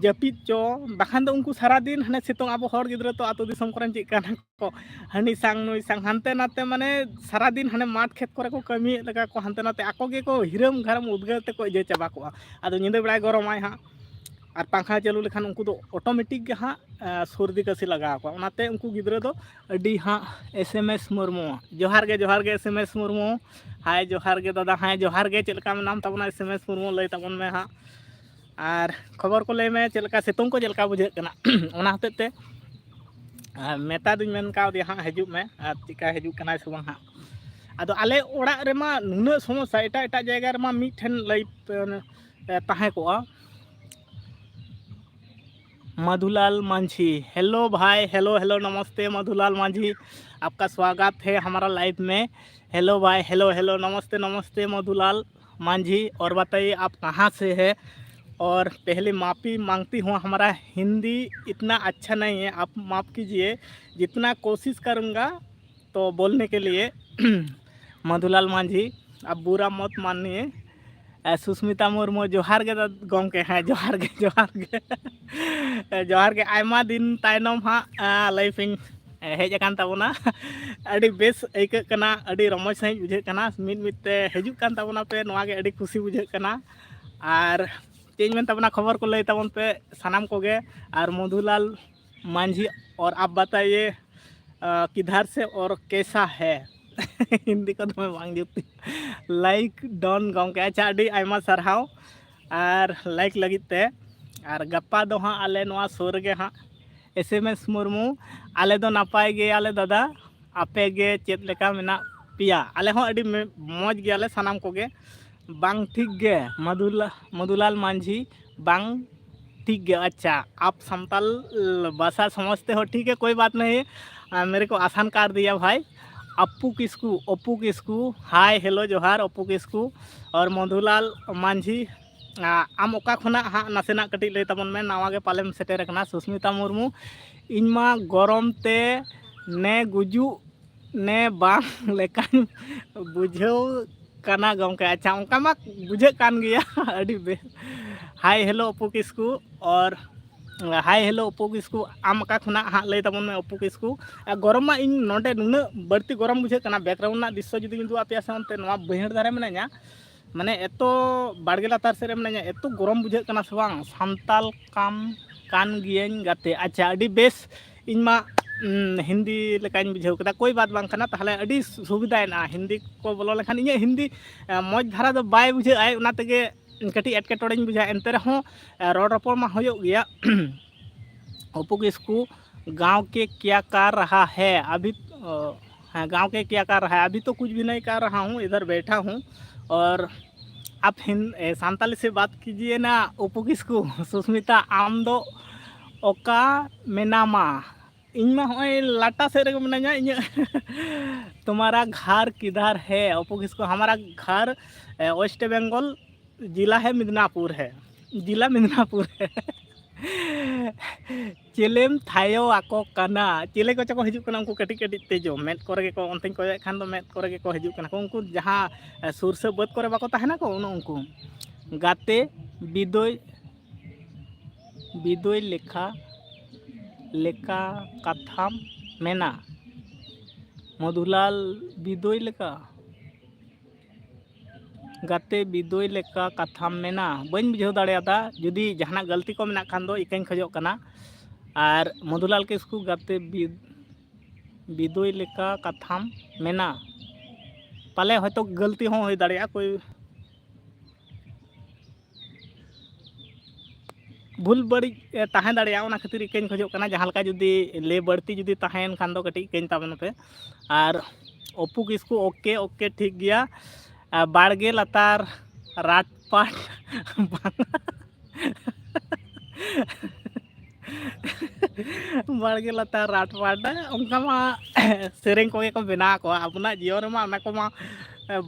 ᱡᱟᱹᱯᱤᱫ ᱪᱚ, ᱵᱟᱠᱷᱟᱱ ᱫᱚ ᱩᱱᱠᱩ ᱥᱟᱨᱟᱫᱤᱱ ᱦᱟᱱᱮ ᱥᱤᱛᱩᱝ, ᱟᱵᱚ ᱦᱚᱲ ᱜᱤᱫᱽᱨᱟᱹ ᱛᱚ ᱟᱹᱛᱩ ᱫᱤᱥᱚᱢ ᱠᱚᱨᱮᱱ ᱪᱮᱫ ᱠᱟᱱᱟ ᱠᱚ, ᱦᱟᱹᱱᱤ ᱥᱟᱝ ᱱᱩᱭ ᱥᱟᱝ ᱦᱟᱱᱛᱮ ᱱᱟᱛᱮ, ᱢᱟᱱᱮ ᱥᱟᱨᱟᱫᱤᱱ ᱦᱟᱱᱮ ᱢᱟᱴᱷ ᱠᱷᱮᱛ ᱠᱚᱨᱮ ᱠᱚ ᱠᱟᱹᱢᱤᱭᱮᱫ ᱞᱮᱠᱟ ᱠᱚ, ᱦᱟᱱᱛᱮ ᱱᱟᱛᱮ ᱟᱠᱚ ᱜᱮᱠᱚ ᱦᱤᱨᱟᱹᱢ ᱜᱷᱟᱨᱟᱢ ᱩᱫᱽᱜᱟᱹᱨ ᱛᱮᱠᱚ ᱤᱭᱟᱹ ᱪᱟᱵᱟ ᱠᱚᱜᱼᱟ᱾ ᱟᱫᱚ ᱧᱤᱫᱟᱹ ᱵᱮᱲᱟᱭ ᱜᱚᱨᱚᱢᱟᱭ ᱦᱟᱸᱜ, ᱟᱨ ᱯᱟᱝᱠᱷᱟ ᱪᱟᱹᱞᱩ ᱞᱮᱠᱷᱟᱱ ᱩᱱᱠᱩ ᱫᱚ ᱚᱴᱳᱢᱮᱴᱤᱠ ᱜᱮ ᱦᱟᱸᱜ ᱮ, ᱥᱚᱨᱫᱤ ᱠᱟᱹᱥᱤ ᱞᱟᱜᱟᱣ ᱠᱚᱣᱟ᱾ ᱚᱱᱟᱛᱮ ᱩᱱᱠᱩ ᱜᱤᱫᱽᱨᱟᱹ ᱫᱚ ᱟᱹᱰᱤ ᱦᱟᱸᱜ ᱮᱥ ᱮᱢ ᱮᱥ ᱢᱩᱨᱢᱩ, ᱡᱚᱦᱟᱨ ᱜᱮ, ᱡᱚᱦᱟᱨ ᱜᱮ ᱮᱥ ᱮᱢ ᱮᱥ ᱢᱩᱨᱢᱩ, ᱦᱟᱭ ᱡᱚᱦᱟᱨ ᱜᱮ ᱫᱟᱫᱟ, ᱦᱟᱭ ᱡᱚᱦᱟᱨ ᱜᱮ, ᱪᱮᱫ ᱞᱮᱠᱟ ᱢᱮᱱᱟᱢ ᱛᱟᱵᱚᱱᱟ ᱮᱥ ᱮᱢ ᱮᱥ ᱢᱩᱨᱢᱩ, ᱞᱟᱹᱭ ᱛᱟᱵᱚᱱ ᱢᱮ ᱦᱟᱸᱜ᱾ ᱟᱨ ᱠᱷᱚᱵᱚᱨ ᱠᱚ ᱞᱟᱹᱭ ᱢᱮ, ᱪᱮᱫ ᱞᱮᱠᱟ ᱥᱤᱛᱩᱝ ᱠᱚ ᱪᱮᱫ ᱞᱮᱠᱟ ᱵᱩᱡᱷᱟᱹᱜ ᱠᱟᱱᱟ? ᱚᱱᱟ ᱦᱚᱛᱮᱡ ᱛᱮ ᱟᱨ ᱢᱮᱛᱟ ᱫᱩᱧ ᱢᱮᱱ ᱠᱟᱣᱫᱮᱭᱟ ᱦᱟᱸᱜ ᱦᱤᱡᱩᱜ ᱢᱮ, ᱟᱨ ᱪᱮᱠᱟ ᱦᱤᱡᱩᱜ ᱠᱟᱱᱟᱭ ᱥᱮ ᱵᱟᱝ ᱦᱟᱸᱜ᱾ ᱟᱫᱚ ᱟᱞᱮ ᱚᱲᱟᱜ ᱨᱮᱢᱟ ᱱᱩᱱᱟᱹᱜ ᱥᱚᱢᱚᱥᱥᱟ, ᱮᱴᱟᱜ ᱮᱴᱟᱜ ᱡᱟᱭᱜᱟ ᱨᱮᱢᱟ ᱢᱤᱫᱴᱷᱮᱱ ᱞᱟᱭᱤᱵᱷ ᱛᱟᱦᱮᱸ ᱠᱚᱜᱼᱟ᱾ मधुलाल मांझी, हेलो भाई, हेलो हेलो, नमस्ते मधुलाल मांझी, आपका स्वागत है हमारा लाइव में। हेलो भाई, हेलो हेलो, नमस्ते नमस्ते मधुलाल मांझी। और बताइए आप कहाँ से है? और पहले माफ़ी मांगती हूँ, हमारा हिंदी इतना अच्छा नहीं है, आप माफ़ कीजिए। जितना कोशिश करूँगा तो बोलने के लिए। मधुलाल मांझी, आप बुरा मत मानिए। ᱮ, ᱥᱩᱥᱢᱤᱛᱟ ᱢᱩᱨᱢᱩ, ᱡᱚᱦᱟᱨ ᱜᱮ ᱫᱟ-, ᱜᱚᱢᱠᱮ, ᱦᱮᱸ, ᱡᱚᱦᱟᱨ ᱜᱮ, ᱡᱚᱦᱟᱨ ᱜᱮ᱾ ᱮ, ᱡᱚᱦᱟᱨ ᱜᱮ, ᱟᱭᱢᱟ ᱫᱤᱱ ᱛᱟᱭᱱᱚᱢ ᱦᱟᱸᱜ, ᱮ, ᱞᱟᱭᱤᱵᱷ ᱤᱧ, ᱮ, ᱦᱮᱡ ᱟᱠᱟᱱ ᱛᱟᱵᱚᱱᱟ᱾ ᱟᱹᱰᱤ ᱵᱮᱥ ᱟᱹᱭᱠᱟᱹᱜ ᱠᱟᱱᱟ, ᱟᱹᱰᱤ ᱨᱚᱢᱚᱡᱽ ᱥᱟᱺᱦᱤᱡ ᱵᱩᱡᱷᱟᱹᱜ ᱠᱟᱱᱟ᱾ ᱢᱤᱫ ᱢᱤᱫ ᱛᱮ ᱦᱤᱡᱩᱜ ᱠᱟᱱ ᱛᱟᱵᱚᱱᱟ ᱯᱮ, ᱱᱚᱣᱟ ᱜᱮ ᱟᱹᱰᱤ ᱠᱩᱥᱤ ᱵᱩᱡᱷᱟᱹᱜ ᱠᱟᱱᱟ᱾ ᱟᱨ ᱪᱮᱫ ᱤᱧ ᱢᱮᱱ ᱛᱟᱵᱚᱱᱟ, ᱠᱷᱚᱵᱚᱨ ᱠᱚ ᱞᱟᱹᱭ ᱛᱟᱵᱚᱱ ᱯᱮ ᱥᱟᱱᱟᱢ ᱠᱚᱜᱮ᱾ ᱟᱨ ᱢᱚᱫᱷᱩᱞᱟᱞ ᱢᱟᱹᱡᱷᱤ, ᱚᱨ ᱟᱯ ᱵᱟᱛᱟᱭᱮ, ᱟ, ᱠᱤᱫᱷᱟᱨ ᱥᱮ ᱚᱨ ᱠᱮᱥᱟ ᱦᱮ? ᱦᱤᱱᱫᱤ ᱠᱚ ᱫᱚᱢᱮ ᱵᱟᱝ ᱡᱩᱛ᱾ ᱞᱟᱭᱤᱠ ᱰᱚᱱ ᱜᱚᱢᱠᱮ, ᱟᱪᱪᱷᱟ, ᱟᱹᱰᱤ ᱟᱭᱢᱟ ᱥᱟᱨᱦᱟᱣ ᱟᱨ ᱞᱟᱭᱤᱠ ᱞᱟᱹᱜᱤᱫ ᱛᱮ᱾ ᱟᱨ ᱜᱟᱯᱟ ᱫᱚ ᱦᱟᱸᱜ ᱟᱞᱮ ᱱᱚᱣᱟ ᱥᱩᱨ ᱨᱮᱜᱮ ᱦᱟᱸᱜ ᱮᱥ ᱮᱢ ᱮᱥ ᱢᱩᱨᱢᱩ, ᱟᱞᱮ ᱫᱚ ᱱᱟᱯᱟᱭ ᱜᱮᱭᱟᱞᱮ ᱫᱟᱫᱟ, ᱟᱯᱮ ᱜᱮ ᱪᱮᱫ ᱞᱮᱠᱟ ᱢᱮᱱᱟᱜ ᱯᱮᱭᱟ? ᱟᱞᱮ ᱦᱚᱸ ᱟᱹᱰᱤ ᱢᱮ-, ᱢᱚᱡᱽ ᱜᱮᱭᱟᱞᱮ ᱥᱟᱱᱟᱢ ᱠᱚᱜᱮ᱾ ᱵᱟᱝ ᱴᱷᱤᱠ ᱜᱮ ᱢᱚᱫᱷᱩᱞᱟ-, ᱢᱚᱫᱷᱩᱞᱟᱞ ᱢᱟᱹᱡᱷᱤ, ᱵᱟᱝ ठीक है, अच्छा, आप संताल भाषा समझते हो, ठीक है, कोई बात नहीं। आ, मेरे को आसान कर दिया भाई। अपू किस्कू, अपू किस्कू, हाय हेलो जोहार अपू किस्कू, और मधुलाल मांझी, ᱟᱢ ᱚᱠᱟ ᱠᱷᱚᱱᱟᱜ ᱦᱟᱸᱜ ᱱᱟᱥᱮᱱᱟᱜ ᱠᱟᱹᱴᱤᱡ ᱞᱟᱹᱭ ᱛᱟᱵᱚᱱ ᱢᱮ, ᱱᱟᱣᱟ ᱜᱮ ᱯᱟᱞᱮᱢ ᱥᱮᱴᱮᱨ ᱟᱠᱟᱱᱟ᱾ ᱥᱩᱥᱢᱤᱛᱟ ᱢᱩᱨᱢᱩ, ᱤᱧ ᱢᱟ ᱜᱚᱨᱚᱢ ᱛᱮ ᱱᱮ ᱜᱩᱡᱩᱜ ᱱᱮ ᱵᱟᱝ ᱞᱮᱠᱟᱧ ᱵᱩᱡᱷᱟᱹᱣ ᱠᱟᱱᱟ ᱜᱚᱢᱠᱮ᱾ ᱟᱪᱪᱷᱟ, ᱚᱱᱠᱟ ᱢᱟ ᱵᱩᱡᱷᱟᱹᱜ ᱠᱟᱱ ᱜᱮᱭᱟ᱾ ᱟᱹᱰᱤ ᱵᱮᱥ᱾ ᱦᱟᱭ ᱦᱮᱞᱳ ᱚᱯᱩ ᱠᱤᱥᱠᱩ, ᱚᱨ ᱦᱟᱭ ᱦᱮᱞᱳ ᱚᱯᱩ ᱠᱤᱥᱠᱩ, ᱟᱢ ᱚᱠᱟ ᱠᱷᱚᱱᱟᱜ ᱦᱟᱸᱜ ᱞᱟᱹᱭ ᱛᱟᱵᱚᱱ ᱢᱮ ᱚᱯᱩ ᱠᱤᱥᱠᱩ᱾ ᱟᱨ ᱜᱚᱨᱚᱢ ᱢᱟ ᱤᱧ ᱱᱚᱰᱮ ᱱᱩᱱᱟᱹᱜ ᱵᱟᱹᱲᱛᱤ ᱜᱚᱨᱚᱢ ᱵᱩᱡᱷᱟᱹᱜ ᱠᱟᱱᱟ, ᱵᱮᱠᱜᱨᱟᱣᱩᱱᱰ ᱨᱮᱱᱟᱜ ᱫᱨᱤᱥᱥᱚ ᱡᱩᱫᱤᱧ ᱩᱫᱩᱜ ᱟᱯᱮᱭᱟ ᱥᱮ, ᱚᱱᱛᱮ ᱱᱚᱣᱟ ᱵᱟᱹᱭᱦᱟᱹᱲ ᱫᱷᱟᱨᱮ ᱢᱤᱱᱟᱹᱧᱟ, ᱢᱟᱱᱮ ᱮᱛᱚ ᱵᱟᱲᱜᱮ ᱞᱟᱛᱟᱨ ᱥᱮᱫ ᱨᱮ ᱢᱤᱱᱟᱹᱧᱟ, ᱮᱛᱚ ᱜᱚᱨᱚᱢ ᱵᱩᱡᱷᱟᱹᱜ ᱠᱟᱱᱟ ᱥᱮ ᱵᱟᱝ᱾ ᱥᱟᱱᱛᱟᱞ ᱠᱟᱢ ᱠᱟᱱ ᱜᱤᱭᱟᱹᱧ ᱜᱟᱛᱮ᱾ ᱟᱪᱪᱷᱟ, ᱟᱹᱰᱤ ᱵᱮᱥ᱾ ᱤᱧ ᱢᱟ, ᱩᱢ, ᱦᱤᱱᱫᱤ ᱞᱮᱠᱟᱧ ᱵᱩᱡᱷᱟᱹᱣ ᱠᱮᱫᱟ᱾ ᱠᱳᱭ ᱵᱟᱛ ᱵᱟᱝ ᱠᱟᱱᱟ, ᱛᱟᱦᱚᱞᱮ ᱟᱹᱰᱤ ᱥᱩᱵᱤᱫᱷᱟᱭᱮᱱᱟ᱾ ᱦᱤᱱᱫᱤ ᱠᱚ ᱵᱚᱞᱚ ᱞᱮᱠᱷᱟᱱ ᱤᱧᱟᱹᱜ ᱦᱤᱱᱫᱤ, ᱮ, ᱢᱚᱡᱽ ᱫᱷᱟᱨᱟ ᱫᱚ ᱵᱟᱭ ᱵᱩᱡᱷᱟᱹᱜᱼᱟᱭ, ᱚᱱᱟ ᱛᱮᱜᱮ ᱠᱟᱹᱴᱤᱡ ᱮᱴᱠᱮᱴᱚᱬᱮᱧ ᱵᱩᱡᱷᱟᱹᱣᱟ᱾ ᱮᱱᱛᱮ ᱨᱮᱦᱚᱸ, ᱮ, ᱨᱚᱲ ᱨᱚᱯᱚᱲ ᱢᱟ ᱦᱩᱭᱩᱜ ᱜᱮᱭᱟ᱾ ᱚᱯᱩ ᱠᱤᱥᱠᱩ, गांव के क्या कर रहा है अभी? ᱚ, हाँ, गांव के क्या कर रहा है? अभी तो कुछ भी नहीं कर रहा हूँ, इधर बैठा हूँ। और आप हिन-, ए, संताली से बात कीजिए ना, ᱚᱯᱩ ᱠᱤᱥᱠᱩ᱾ ᱥᱩᱥᱢᱤᱛᱟ, ᱟᱢ ᱫᱚ ᱚᱠᱟ ᱢᱮᱱᱟᱢᱟ? ᱤᱧ ᱢᱟ ᱦᱚᱸᱜᱼᱚᱭ ᱞᱟᱴᱟ ᱥᱮᱫ ᱨᱮᱜᱮ ᱢᱤᱱᱟᱹᱧᱟ ᱤᱧᱟᱹᱜ᱾ तुम्हारा घर किधर है? ᱚᱯᱩ ᱠᱤᱥᱠᱩ, हमारा घर, ए, वेस्ट बंगाल, जिला है मिदनापुर है, जिला मिदनापुर है᱾ ᱪᱮᱞᱮᱢ ᱛᱷᱟᱭᱚ ᱟᱠᱚ ᱠᱟᱱᱟ, ᱪᱮᱞᱮ ᱠᱚᱪᱚ ᱠᱚ ᱦᱤᱡᱩᱜ ᱠᱟᱱᱟ, ᱩᱱᱠᱩ ᱠᱟᱹᱴᱤᱡ ᱠᱟᱹᱴᱤᱡ ᱛᱮᱡᱚ, ᱢᱮᱫ ᱠᱚᱨᱮ ᱜᱮᱠᱚ, ᱚᱱᱛᱮᱧ ᱠᱚᱭᱚᱜ ᱠᱷᱟᱱ ᱫᱚ ᱢᱮᱫ ᱠᱚᱨᱮ ᱜᱮᱠᱚ ᱦᱤᱡᱩᱜ ᱠᱟᱱᱟ ᱠᱚ᱾ ᱩᱱᱠᱩ ᱡᱟᱦᱟᱸ, ᱮ, ᱥᱩᱨᱥᱟᱹ ᱵᱟᱹᱫᱽ ᱠᱚᱨᱮ ᱵᱟᱠᱚ ᱛᱟᱦᱮᱱᱟ ᱠᱚ, ᱩᱱ ᱩᱱᱠᱩ᱾ ᱜᱟᱛᱮ ᱵᱤᱫᱚᱭ, ᱵᱤᱫᱚᱭ ᱞᱮᱠᱷᱟ, ᱞᱮᱠᱟ ᱠᱟᱛᱷᱟᱢ ᱢᱮᱱᱟ᱾ ᱢᱚᱫᱷᱩᱞᱟᱞ ᱵᱤᱫᱚᱭ ᱞᱮᱠᱟ᱾ ᱜᱟᱛᱮ ᱵᱤᱫᱚᱭ ᱞᱮᱠᱟ ᱠᱟᱛᱷᱟᱢ ᱢᱮᱱᱟ᱾ ᱵᱟᱹᱧ ᱵᱩᱡᱷᱟᱹᱣ ᱫᱟᱲᱮᱭᱟᱫᱟ, ᱡᱩᱫᱤ ᱡᱟᱦᱟᱱᱟᱜ ᱜᱟᱹᱞᱛᱤ ᱠᱚ ᱢᱮᱱᱟᱜ ᱠᱷᱟᱱ ᱫᱚ ᱤᱠᱟᱹᱧ ᱠᱷᱚᱡᱚᱜ ᱠᱟᱱᱟ᱾ ᱟᱨ ᱢᱚᱫᱷᱩᱞᱟᱞ ᱠᱤᱥᱠᱩ, ᱜᱟᱛᱮ ᱵᱤ-, ᱵᱤᱫᱚᱭ ᱞᱮᱠᱟ ᱠᱟᱛᱷᱟᱢ ᱢᱮᱱᱟ᱾ ᱯᱟᱞᱮ ᱦᱚᱭᱛᱳ ᱜᱟᱹᱞᱛᱤ ᱦᱚᱸ ᱦᱩᱭ ᱫᱟᱲᱮᱭᱟᱜᱼᱟ, ᱠᱳᱭ ᱵᱷᱩᱞ ᱵᱟᱹᱲᱤᱡ, ᱮ, ᱛᱟᱦᱮᱸ ᱫᱟᱲᱮᱭᱟᱜᱼᱟ, ᱚᱱᱟ ᱠᱷᱟᱹᱛᱤᱨ ᱤᱠᱟᱹᱧ ᱠᱷᱚᱡᱚᱜ ᱠᱟᱱᱟ᱾ ᱡᱟᱦᱟᱸ ᱞᱮᱠᱟ ᱡᱩᱫᱤ ᱞᱟᱹᱭ ᱵᱟᱹᱲᱛᱤ ᱡᱩᱫᱤ ᱛᱟᱦᱮᱸᱭᱮᱱ ᱠᱷᱟᱱ ᱫᱚ ᱠᱟᱹᱴᱤᱡ ᱤᱠᱟᱹᱧ ᱛᱟᱵᱚᱱ ᱯᱮ᱾ ᱟᱨ ᱚᱯᱩ ᱠᱤᱥᱠᱩ, ᱳᱠᱮ, ᱳᱠᱮ, ᱴᱷᱤᱠ ᱜᱮᱭᱟ᱾ ᱟᱨ ᱵᱟᱲᱜᱮ ᱞᱟᱛᱟᱨ ᱨᱟᱴᱯᱟᱴ ᱵᱟᱝ᱾ ᱵᱟᱲᱜᱮ ᱞᱟᱛᱟᱨ ᱨᱟᱴ ᱯᱟᱴ, ᱚᱱᱠᱟ ᱢᱟ ᱥᱮᱨᱮᱧ ᱠᱚᱜᱮ ᱠᱚ ᱵᱮᱱᱟᱣ ᱠᱚᱣᱟ᱾ ᱟᱵᱚᱱᱟᱜ ᱡᱤᱭᱚᱱ ᱨᱮᱢᱟ ᱚᱱᱟ ᱠᱚᱢᱟ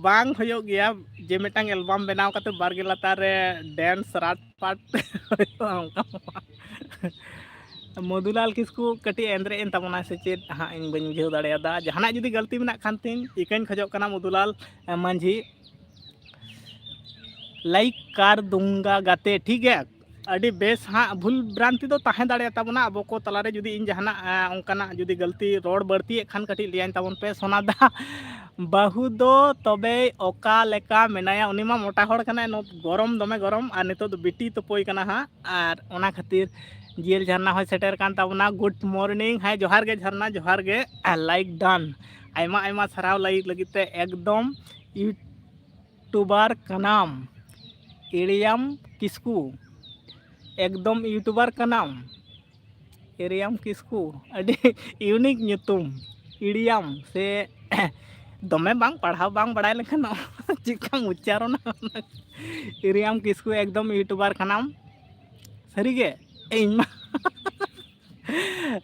ᱵᱟᱝ ᱦᱩᱭᱩᱜ ᱜᱮᱭᱟ, ᱡᱮ ᱢᱤᱫᱴᱟᱝ ᱮᱞᱵᱟᱢ ᱵᱮᱱᱟᱣ ᱠᱟᱛᱮ ᱵᱟᱲᱜᱮ ᱞᱟᱛᱟᱨ ᱨᱮ ᱰᱮᱱᱥ ᱨᱟᱴ ᱯᱟᱴ ᱦᱩᱭᱩᱜᱼᱟ, ᱚᱱᱠᱟ ᱢᱟ᱾ ᱢᱚᱫᱷᱩᱞᱟᱞ ᱠᱤᱥᱠᱩ ᱠᱟᱹᱴᱤᱡ ᱮᱱᱫᱨᱮᱡ ᱮᱱ ᱛᱟᱵᱚᱱᱟᱭ ᱥᱮ ᱪᱮᱫ ᱦᱟᱸᱜ, ᱤᱧ ᱵᱟᱹᱧ ᱵᱩᱡᱷᱟᱹᱣ ᱫᱟᱲᱮᱭᱟᱫᱟ᱾ ᱡᱟᱦᱟᱱᱟᱜ ᱡᱩᱫᱤ ᱜᱟᱹᱞᱛᱤ ᱢᱮᱱᱟᱜ ᱠᱷᱟᱱ ᱛᱤᱧ ᱤᱠᱟᱹᱧ ᱠᱷᱚᱡᱚᱜ ᱠᱟᱱᱟ ᱢᱚᱫᱷᱩᱞᱟᱞ ᱢᱟᱹᱡᱷᱤ᱾ ᱞᱟᱭᱤᱠ ᱠᱟᱨ ᱫᱩᱝᱜᱟ ᱜᱟᱛᱮ, ᱴᱷᱤᱠ ᱜᱮᱭᱟ᱾ ᱟᱹᱰᱤ ᱵᱮᱥ ᱦᱟᱸᱜ, ᱵᱷᱩᱞ ᱵᱷᱨᱟᱱᱛᱤ ᱫᱚ ᱛᱟᱦᱮᱸ ᱫᱟᱲᱮᱭᱟᱜ ᱛᱟᱵᱚᱱᱟ ᱟᱵᱚ ᱠᱚ ᱛᱟᱞᱟᱨᱮ, ᱡᱩᱫᱤ ᱤᱧ ᱡᱟᱦᱟᱱᱟᱜ ᱚᱱᱠᱟᱱᱟᱜ ᱡᱩᱫᱤ ᱜᱟᱹᱞᱛᱤ ᱨᱚᱲ ᱵᱟᱹᱲᱛᱤᱭᱮᱫ ᱠᱷᱟᱱ ᱠᱟᱹᱴᱤᱡ ᱞᱟᱹᱭᱟᱹᱧ ᱛᱟᱵᱚᱱ ᱯᱮ᱾ ᱥᱳᱱᱟᱫᱟ ᱵᱟᱹᱦᱩ ᱫᱚ ᱛᱚᱵᱮ ᱚᱠᱟ ᱞᱮᱠᱟ ᱢᱮᱱᱟᱭᱟ? ᱩᱱᱤ ᱢᱟ ᱢᱚᱴᱟ ᱦᱚᱲ ᱠᱟᱱᱟᱭ, ᱜᱚᱨᱚᱢ ᱫᱚᱢᱮ ᱜᱚᱨᱚᱢ, ᱟᱨ ᱱᱤᱛᱚᱜ ᱫᱚ ᱵᱤᱴᱤ ᱛᱩᱯᱩᱭ ᱠᱟᱱᱟ ᱦᱟᱸᱜ, ᱟᱨ ᱚᱱᱟ ᱠᱷᱟᱹᱛᱤᱨ ᱡᱤᱭᱮᱞ ᱡᱷᱟᱨᱱᱟ ᱦᱚᱸᱭ ᱥᱮᱴᱮᱨ ᱠᱟᱱ ᱛᱟᱵᱚᱱᱟ᱾ ᱜᱩᱰ ᱢᱚᱨᱱᱤᱝ, ᱦᱮᱸ ᱡᱚᱦᱟᱨ ᱜᱮ ᱡᱷᱟᱨᱱᱟ, ᱡᱚᱦᱟᱨ ᱜᱮ, ᱞᱟᱭᱤᱠ ᱰᱟᱱ, ᱟᱭᱢᱟ ᱟᱭᱢᱟ ᱥᱟᱨᱦᱟᱣ ᱞᱟᱭᱤᱠ ᱞᱟᱹᱜᱤᱫ ᱛᱮ᱾ ᱮᱠᱫᱚᱢ ᱤᱭᱩᱴᱩᱵᱟᱨ ᱠᱟᱱᱟᱢ ᱤᱲᱤᱭᱟᱢ ᱠᱤᱥᱠᱩ, ᱮᱠᱫᱚᱢ ᱤᱭᱩᱴᱩᱵᱟᱨ ᱠᱟᱱᱟᱢ ᱤᱲᱤᱭᱟᱢ ᱠᱤᱥᱠᱩ, ᱟᱹᱰᱤ ᱤᱭᱩᱱᱤᱠ ᱧᱩᱛᱩᱢ ᱤᱲᱤᱭᱟᱢ᱾ ᱥᱮ ᱫᱚᱢᱮ ᱵᱟᱝ ᱯᱟᱲᱦᱟᱣ ᱵᱟᱝ ᱵᱟᱲᱟᱭ ᱞᱮᱠᱷᱟᱱ ᱪᱮᱫᱠᱟᱢ ᱩᱪᱪᱟᱨᱚᱱᱟ? ᱤᱲᱤᱭᱟᱢ ᱠᱤᱥᱠᱩ ᱮᱠᱫᱚᱢ ᱤᱭᱩᱴᱩᱵᱟᱨ ᱠᱟᱱᱟᱢ ᱥᱟᱹᱨᱤᱜᱮ᱾ ᱤᱧ ᱢᱟ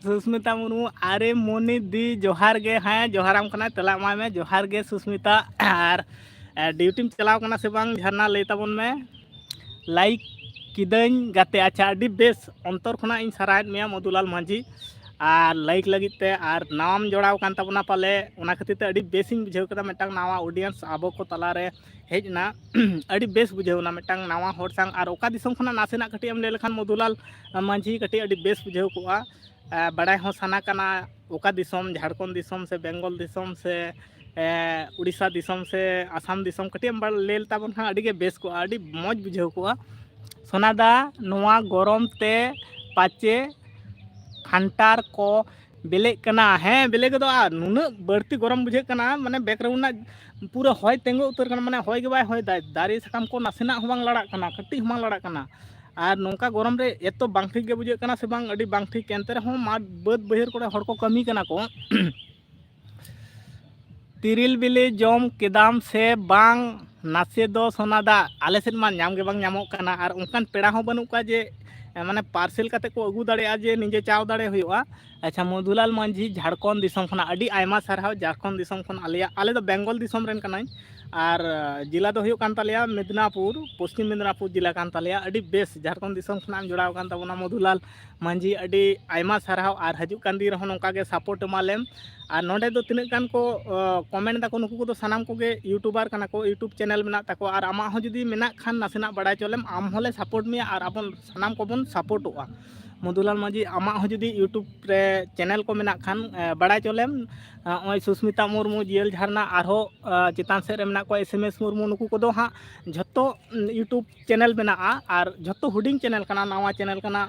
ᱥᱩᱥᱢᱤᱛᱟ ᱢᱩᱨᱢᱩ, ᱟᱨᱮ ᱢᱚᱱᱤ ᱫᱤ ᱡᱚᱦᱟᱨ ᱜᱮ᱾ ᱦᱮᱸ ᱡᱚᱦᱟᱨᱟᱢ ᱠᱟᱱᱟ, ᱛᱮᱞᱟ ᱮᱢᱟᱭ ᱢᱮ᱾ ᱡᱚᱦᱟᱨ ᱜᱮ ᱥᱩᱥᱢᱤᱛᱟ᱾ ᱟᱨ ᱰᱤᱭᱩᱴᱤᱢ ᱪᱟᱞᱟᱣ ᱠᱟᱱᱟ ᱥᱮ ᱵᱟᱝ ᱡᱷᱟᱨᱱᱟ, ᱞᱟᱹᱭ ᱛᱟᱵᱚᱱ ᱢᱮ᱾ ᱞᱟᱭᱤᱠ ᱠᱤᱫᱟᱹᱧ ᱜᱟᱛᱮ᱾ ᱟᱪᱪᱷᱟ, ᱟᱹᱰᱤ ᱵᱮᱥ, ᱚᱱᱛᱚᱨ ᱠᱷᱚᱱᱟᱜ ᱤᱧ ᱥᱟᱨᱦᱟᱣᱮᱫ ᱢᱮᱭᱟ ᱢᱚᱫᱷᱩᱞᱟᱞ ᱢᱟᱹᱡᱷᱤ᱾ ᱟᱨ ᱞᱟᱭᱤᱠ ᱞᱟᱹᱜᱤᱫ ᱛᱮ, ᱟᱨ ᱱᱟᱣᱟᱢ ᱡᱚᱲᱟᱣ ᱠᱟᱱ ᱛᱟᱵᱚᱱᱟ ᱯᱟᱞᱮ, ᱚᱱᱟ ᱠᱷᱟᱹᱛᱤᱨ ᱛᱮ ᱟᱹᱰᱤ ᱵᱮᱥᱤᱧ ᱵᱩᱡᱷᱟᱹᱣ ᱠᱮᱫᱟ, ᱢᱤᱫᱴᱟᱝ ᱱᱟᱣᱟ ᱚᱰᱤᱭᱮᱱᱥ ᱟᱵᱚ ᱠᱚ ᱛᱟᱞᱟᱨᱮ ᱦᱮᱡ ᱮᱱᱟ᱾ ᱟᱹᱰᱤ ᱵᱮᱥ ᱵᱩᱡᱷᱟᱹᱣ ᱮᱱᱟ ᱢᱤᱫᱴᱟᱝ ᱱᱟᱣᱟ ᱦᱚᱲ ᱥᱟᱶ᱾ ᱟᱨ ᱚᱠᱟ ᱫᱤᱥᱚᱢ ᱠᱷᱚᱱᱟᱜ ᱱᱟᱥᱮᱱᱟᱜ ᱠᱟᱹᱴᱤᱡ ᱮᱢ ᱞᱟᱹᱭ ᱞᱮᱠᱷᱟᱱ ᱢᱚᱫᱷᱩᱞᱟᱞ ᱢᱟᱹᱡᱷᱤ, ᱠᱟᱹᱴᱤᱡ ᱟᱹᱰᱤ ᱵᱮᱥ ᱵᱩᱡᱷᱟᱹᱣ ᱠᱚᱜᱼᱟ᱾ ᱟᱨ ᱵᱟᱲᱟᱭ ᱦᱚᱸ ᱥᱟᱱᱟ ᱠᱟᱱᱟ ᱚᱠᱟ ᱫᱤᱥᱚᱢ, ᱡᱷᱟᱲᱠᱷᱚᱸᱰ ᱫᱤᱥᱚᱢ ᱥᱮ ᱵᱮᱝᱜᱚᱞ ᱫᱤᱥᱚᱢ ᱥᱮ ᱮ, ᱩᱲᱤᱥᱥᱟ ᱫᱤᱥᱚᱢ ᱥᱮ ᱟᱥᱟᱢ ᱫᱤᱥᱚᱢ, ᱠᱟᱹᱴᱤᱡ ᱮᱢ ᱵᱟᱲ-, ᱞᱟᱹᱭ ᱛᱟᱵᱚᱱ ᱠᱷᱟᱱ ᱟᱹᱰᱤ ᱜᱮ ᱵᱮᱥ ᱠᱚᱜᱼᱟ, ᱟᱹᱰᱤ ᱢᱚᱡᱽ ᱵᱩᱡᱷᱟᱹᱣ ᱠᱚᱜᱼᱟ᱾ ᱥᱳᱱᱟᱫᱟ, ᱱᱚᱣᱟ ᱜᱚᱨᱚᱢ ᱛᱮ ᱯᱟᱪᱮ ᱠᱷᱟᱱᱴᱟᱨ ᱠᱚ ᱵᱮᱞᱮᱜ ᱠᱟᱱᱟ? ᱦᱮᱸ, ᱵᱮᱞᱮ ᱜᱚᱫᱚᱜᱼᱟ᱾ ᱱᱩᱱᱟᱹᱜ ᱵᱟᱹᱲᱛᱤ ᱜᱚᱨᱚᱢ ᱵᱩᱡᱷᱟᱹᱜ ᱠᱟᱱᱟ, ᱢᱟᱱᱮ background ᱨᱮᱱᱟᱜ ᱯᱩᱨᱟᱹ ᱦᱚᱭ ᱛᱤᱸᱜᱩ ᱩᱛᱟᱹᱨ ᱠᱟᱱᱟ, ᱢᱟᱱᱮ ᱦᱚᱭ ᱜᱮ ᱵᱟᱭ ᱦᱚᱭ ᱫᱟᱭ, ᱫᱟᱨᱮ ᱥᱟᱠᱟᱢ ᱠᱚ ᱱᱟᱥᱮᱱᱟᱜ ᱦᱚᱸ ᱵᱟᱝ ᱞᱟᱲᱟᱜ ᱠᱟᱱᱟ, ᱠᱟᱹᱴᱤᱡ ᱦᱚᱸ ᱵᱟᱝ ᱞᱟᱲᱟᱜ ᱠᱟᱱᱟ᱾ ᱟᱨ ᱱᱚᱝᱠᱟ ᱜᱚᱨᱚᱢ ᱨᱮ ᱮᱛᱚ ᱵᱟᱝ ᱴᱷᱤᱠ ᱜᱮ ᱵᱩᱡᱷᱟᱹᱜ ᱠᱟᱱᱟ ᱥᱮ ᱵᱟᱝ, ᱟᱹᱰᱤ ᱵᱟᱝ ᱴᱷᱤᱠ᱾ ᱮᱱᱛᱮ ᱨᱮᱦᱚᱸ ᱢᱟᱴᱷ ᱵᱟᱹᱫᱽ ᱵᱟᱹᱭᱦᱟᱹᱲ ᱠᱚᱨᱮ ᱦᱚᱲ ᱠᱚ ᱠᱟᱹᱢᱤ ᱠᱟᱱᱟ ᱠᱚ᱾ ᱛᱤᱨᱤᱞ ᱵᱤᱞᱤ ᱡᱚᱢ ᱠᱮᱫᱟᱢ ᱥᱮ ᱵᱟᱝ? ᱱᱟᱥᱮ ᱫᱚ ᱥᱳᱱᱟ ᱫᱟᱜ, ᱟᱞᱮ ᱥᱮᱫ ᱢᱟ ᱧᱟᱢ ᱜᱮ ᱵᱟᱝ ᱧᱟᱢᱚᱜ ᱠᱟᱱᱟ, ᱟᱨ ᱚᱱᱠᱟᱱ ᱯᱮᱲᱟ ᱦᱚᱸ ᱵᱟᱹᱱᱩᱜ ᱠᱚᱣᱟ ᱡᱮ ᱢᱟᱱᱮ ᱯᱟᱨᱥᱮᱞ ᱠᱟᱛᱮ ᱠᱚ ᱟᱹᱜᱩ ᱫᱟᱲᱮᱭᱟᱜᱼᱟ, ᱡᱮ ᱱᱤᱡᱮ ᱪᱟᱣ ᱫᱟᱲᱮ ᱦᱩᱭᱩᱜᱼᱟ᱾ ᱟᱪᱪᱷᱟ, ᱢᱚᱫᱷᱩᱞᱟᱞ ᱢᱟᱹᱡᱷᱤ ᱡᱷᱟᱲᱠᱷᱚᱸᱰ ᱫᱤᱥᱚᱢ ᱠᱷᱚᱱᱟᱜ ᱟᱹᱰᱤ ᱟᱭᱢᱟ ᱥᱟᱨᱦᱟᱣ᱾ ᱡᱷᱟᱲᱠᱷᱚᱸᱰ ᱫᱤᱥᱚᱢ ᱠᱷᱚᱱ ᱟᱞᱮᱭᱟᱜ, ᱟᱞᱮ ᱫᱚ ᱵᱮᱝᱜᱚᱞ ᱫᱤᱥᱚᱢ ᱨᱮᱱ ᱠᱟᱱᱟᱧ, ᱟᱨ ᱡᱮᱞᱟ ᱫᱚ ᱦᱩᱭᱩᱜ ᱠᱟᱱ ᱛᱟᱞᱮᱭᱟ ᱢᱮᱫᱽᱱᱟᱯᱩᱨ, ᱯᱚᱥᱪᱤᱢ ᱢᱮᱫᱽᱱᱟᱯᱩᱨ ᱡᱮᱞᱟ ᱠᱟᱱ ᱛᱟᱞᱮᱭᱟ᱾ ᱟᱹᱰᱤ ᱵᱮᱥ, ᱡᱷᱟᱲᱠᱷᱚᱸᱰ ᱫᱤᱥᱚᱢ ᱠᱷᱚᱱᱟᱜ ᱮᱢ ᱡᱚᱲᱟᱣ ᱟᱠᱟᱱ ᱛᱟᱵᱚᱱᱟ ᱢᱚᱫᱷᱩᱞᱟᱞ ᱢᱟᱹᱡᱷᱤ, ᱟᱹᱰᱤ ᱟᱭᱢᱟ ᱥᱟᱨᱦᱟᱣ, ᱟᱨ ᱦᱤᱡᱩᱜ ᱠᱟᱱ ᱫᱤᱱ ᱨᱮᱦᱚᱸ ᱱᱚᱝᱠᱟ ᱜᱮ ᱥᱟᱯᱳᱨᱴ ᱮᱢᱟᱞᱮᱢ᱾ ᱟᱨ ᱱᱚᱰᱮ ᱫᱚ ᱛᱤᱱᱟᱹᱜ ᱜᱟᱱ ᱠᱚ ᱠᱚᱢᱮᱱᱴ ᱫᱟᱠᱚ, ᱱᱩᱠᱩ ᱠᱚᱫᱚ ᱥᱟᱱᱟᱢ ᱠᱚᱜᱮ ᱤᱭᱩᱴᱩᱵᱟᱨ ᱠᱟᱱᱟ ᱠᱚ, ᱤᱭᱩᱴᱩᱵᱽ ᱪᱮᱱᱮᱞ ᱢᱮᱱᱟᱜ ᱛᱟᱠᱚᱣᱟ᱾ ᱟᱨ ᱟᱢᱟᱜ ᱦᱚᱸ ᱡᱩᱫᱤ ᱢᱮᱱᱟᱜ ᱠᱷᱟᱱ ᱱᱟᱥᱮᱱᱟᱜ ᱵᱟᱲᱟᱭ ᱦᱚᱪᱚ ᱞᱮᱢ, ᱟᱢ ᱦᱚᱸᱞᱮ ᱥᱟᱯᱳᱨᱴ ᱢᱮᱭᱟ ᱟᱨ ᱟᱵᱚᱱ ᱥᱟᱱᱟᱢ ᱠᱚᱵᱚᱱ ᱥᱟᱯᱳᱨᱴᱚᱜᱼᱟ᱾ ᱢᱚᱫᱷᱩᱞᱟᱞ ᱢᱟᱹᱡᱷᱤ, ᱟᱢᱟᱜ ᱦᱚᱸ ᱡᱩᱫᱤ ᱤᱭᱩᱴᱩᱵᱽ ᱨᱮ ᱪᱮᱱᱮᱞ ᱠᱚ ᱢᱮᱱᱟᱜ ᱠᱷᱟᱱ, ᱮ, ᱵᱟᱲᱟᱭ ᱦᱚᱪᱚ ᱞᱮᱢ᱾ ᱮ, ᱱᱚᱜᱼᱚᱭ ᱥᱩᱥᱢᱤᱛᱟ ᱢᱩᱨᱢᱩ, ᱡᱤᱭᱟᱹᱞ ᱡᱷᱟᱨᱱᱟ, ᱟᱨᱦᱚᱸ, ᱮ, ᱪᱮᱛᱟᱱ ᱥᱮᱫ ᱨᱮ ᱢᱮᱱᱟᱜ ᱠᱚᱣᱟ ᱮᱥ ᱮᱢ ᱮᱥ ᱢᱩᱨᱢᱩ, ᱱᱩᱠᱩ ᱠᱚᱫᱚ ᱦᱟᱸᱜ ᱡᱷᱚᱛᱚ, ᱩᱢ, ᱤᱭᱩᱴᱩᱵᱽ ᱪᱮᱱᱮᱞ ᱢᱮᱱᱟᱜᱼᱟ ᱟᱨ ᱡᱷᱚᱛᱚ ᱦᱩᱰᱤᱧ ᱪᱮᱱᱮᱞ ᱠᱟᱱᱟ, ᱱᱟᱣᱟ ᱪᱮᱱᱮᱞ ᱠᱟᱱᱟ᱾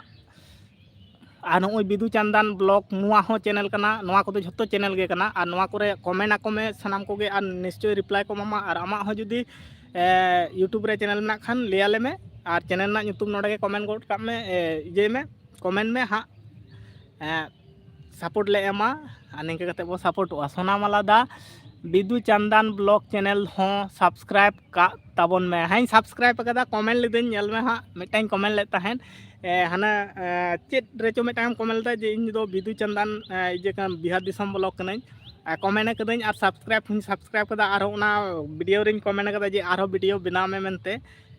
ᱟᱨ ᱱᱚᱜᱼᱚᱭ ᱵᱤᱫᱩ ᱪᱟᱸᱫᱟᱱ ᱵᱞᱚᱜ, ᱱᱚᱣᱟ ᱦᱚᱸ ᱪᱮᱱᱮᱞ ᱠᱟᱱᱟ, ᱱᱚᱣᱟ ᱠᱚᱫᱚ ᱡᱷᱚᱛᱚ ᱪᱮᱱᱮᱞ ᱜᱮ ᱠᱟᱱᱟ᱾ ᱟᱨ ᱱᱚᱣᱟ ᱠᱚᱨᱮ ᱠᱚᱢᱮᱱᱴ ᱟᱠᱚ ᱢᱮ ᱥᱟᱱᱟᱢ ᱠᱚᱜᱮ, ᱟᱨ ᱱᱤᱥᱪᱚᱭ ᱨᱤᱯᱞᱟᱭ ᱠᱚ ᱮᱢᱟᱢᱟ᱾ ᱟᱨ ᱟᱢᱟᱜ ᱦᱚᱸ ᱡᱩᱫᱤ, ᱮ, ᱤᱭᱩᱴᱩᱵᱽ ᱨᱮ ᱪᱮᱱᱮᱞ ᱢᱮᱱᱟᱜ ᱠᱷᱟᱱ ᱞᱟᱹᱭ ᱟᱞᱮ ᱢᱮ, ᱟᱨ ᱪᱮᱱᱮᱞ ᱨᱮᱱᱟᱜ ᱧᱩᱛᱩᱢ ᱱᱚᱰᱮ ᱜᱮ ᱠᱚᱢᱮᱱᱴ ᱜᱚᱫ ᱠᱟᱜ ᱢᱮ, ᱮ, ᱤᱭᱟᱹᱭ ᱢᱮ, ᱠᱚᱢᱮᱱᱴ ᱢᱮ ᱦᱟᱸᱜ᱾ ᱮ, ᱥᱟᱯᱳᱨᱴ ᱞᱮ ᱮᱢᱟ, ᱟᱨ ᱱᱤᱝᱠᱟᱹ ᱠᱟᱛᱮ ᱵᱚ ᱥᱟᱯᱳᱨᱴᱚᱜᱼᱟ᱾ ᱥᱳᱱᱟᱢᱟᱞᱟ ᱫᱟ, ᱵᱤᱫᱩ ᱪᱟᱸᱫᱟᱱ ᱵᱞᱚᱜ ᱪᱮᱱᱮᱞ ᱦᱚᱸ ᱥᱟᱵᱥᱠᱨᱟᱭᱤᱵ ᱠᱟᱜ ᱛᱟᱵᱚᱱ ᱢᱮ᱾ ᱦᱮᱸᱧ ᱥᱟᱵᱥᱠᱨᱟᱭᱤᱵ ᱟᱠᱟᱫᱟ, ᱠᱚᱢᱮᱱᱴ ᱞᱤᱫᱟᱹᱧ, ᱧᱮᱞ ᱢᱮ ᱦᱟᱸᱜ, ᱢᱤᱫᱴᱟᱝ ᱠᱚᱢᱮᱱᱴ ᱞᱮᱫ ᱛᱟᱦᱮᱸᱫ, ᱮ, ᱦᱟᱱᱟ, ᱮ, ᱪᱮᱫ ᱨᱮᱪᱚ ᱢᱤᱫᱴᱟᱝ ᱮᱢ ᱠᱚᱢᱮᱱᱴ ᱞᱮᱫᱟ ᱡᱮ ᱤᱧ ᱫᱚ ᱵᱤᱫᱩ ᱪᱟᱸᱫᱟᱱ, ᱮ, ᱤᱭᱟᱹ ᱠᱟᱱᱟ, ᱵᱤᱦᱟᱨ ᱫᱤᱥᱚᱢ ᱵᱞᱚᱜ ᱠᱟᱹᱱᱟᱹᱧ᱾ ᱮ, ᱠᱚᱢᱮᱱᱴ ᱟᱠᱟᱫᱟᱹᱧ ᱟᱨ ᱥᱟᱵᱥᱠᱨᱟᱭᱤᱵ ᱦᱚᱸᱧ ᱥᱟᱵᱥᱠᱨᱟᱭᱤᱵ ᱠᱟᱫᱟ᱾ ᱟᱨᱦᱚᱸ ᱚᱱᱟ ᱵᱷᱤᱰᱤᱭᱳ ᱨᱤᱧ ᱠᱚᱢᱮᱱᱴ ᱟᱠᱟᱫᱟ ᱡᱮ ᱟᱨᱦᱚᱸ ᱵᱷᱤᱰᱤᱭᱳ ᱵᱮᱱᱟᱣ ᱢᱮ ᱢᱮᱱᱛᱮ᱾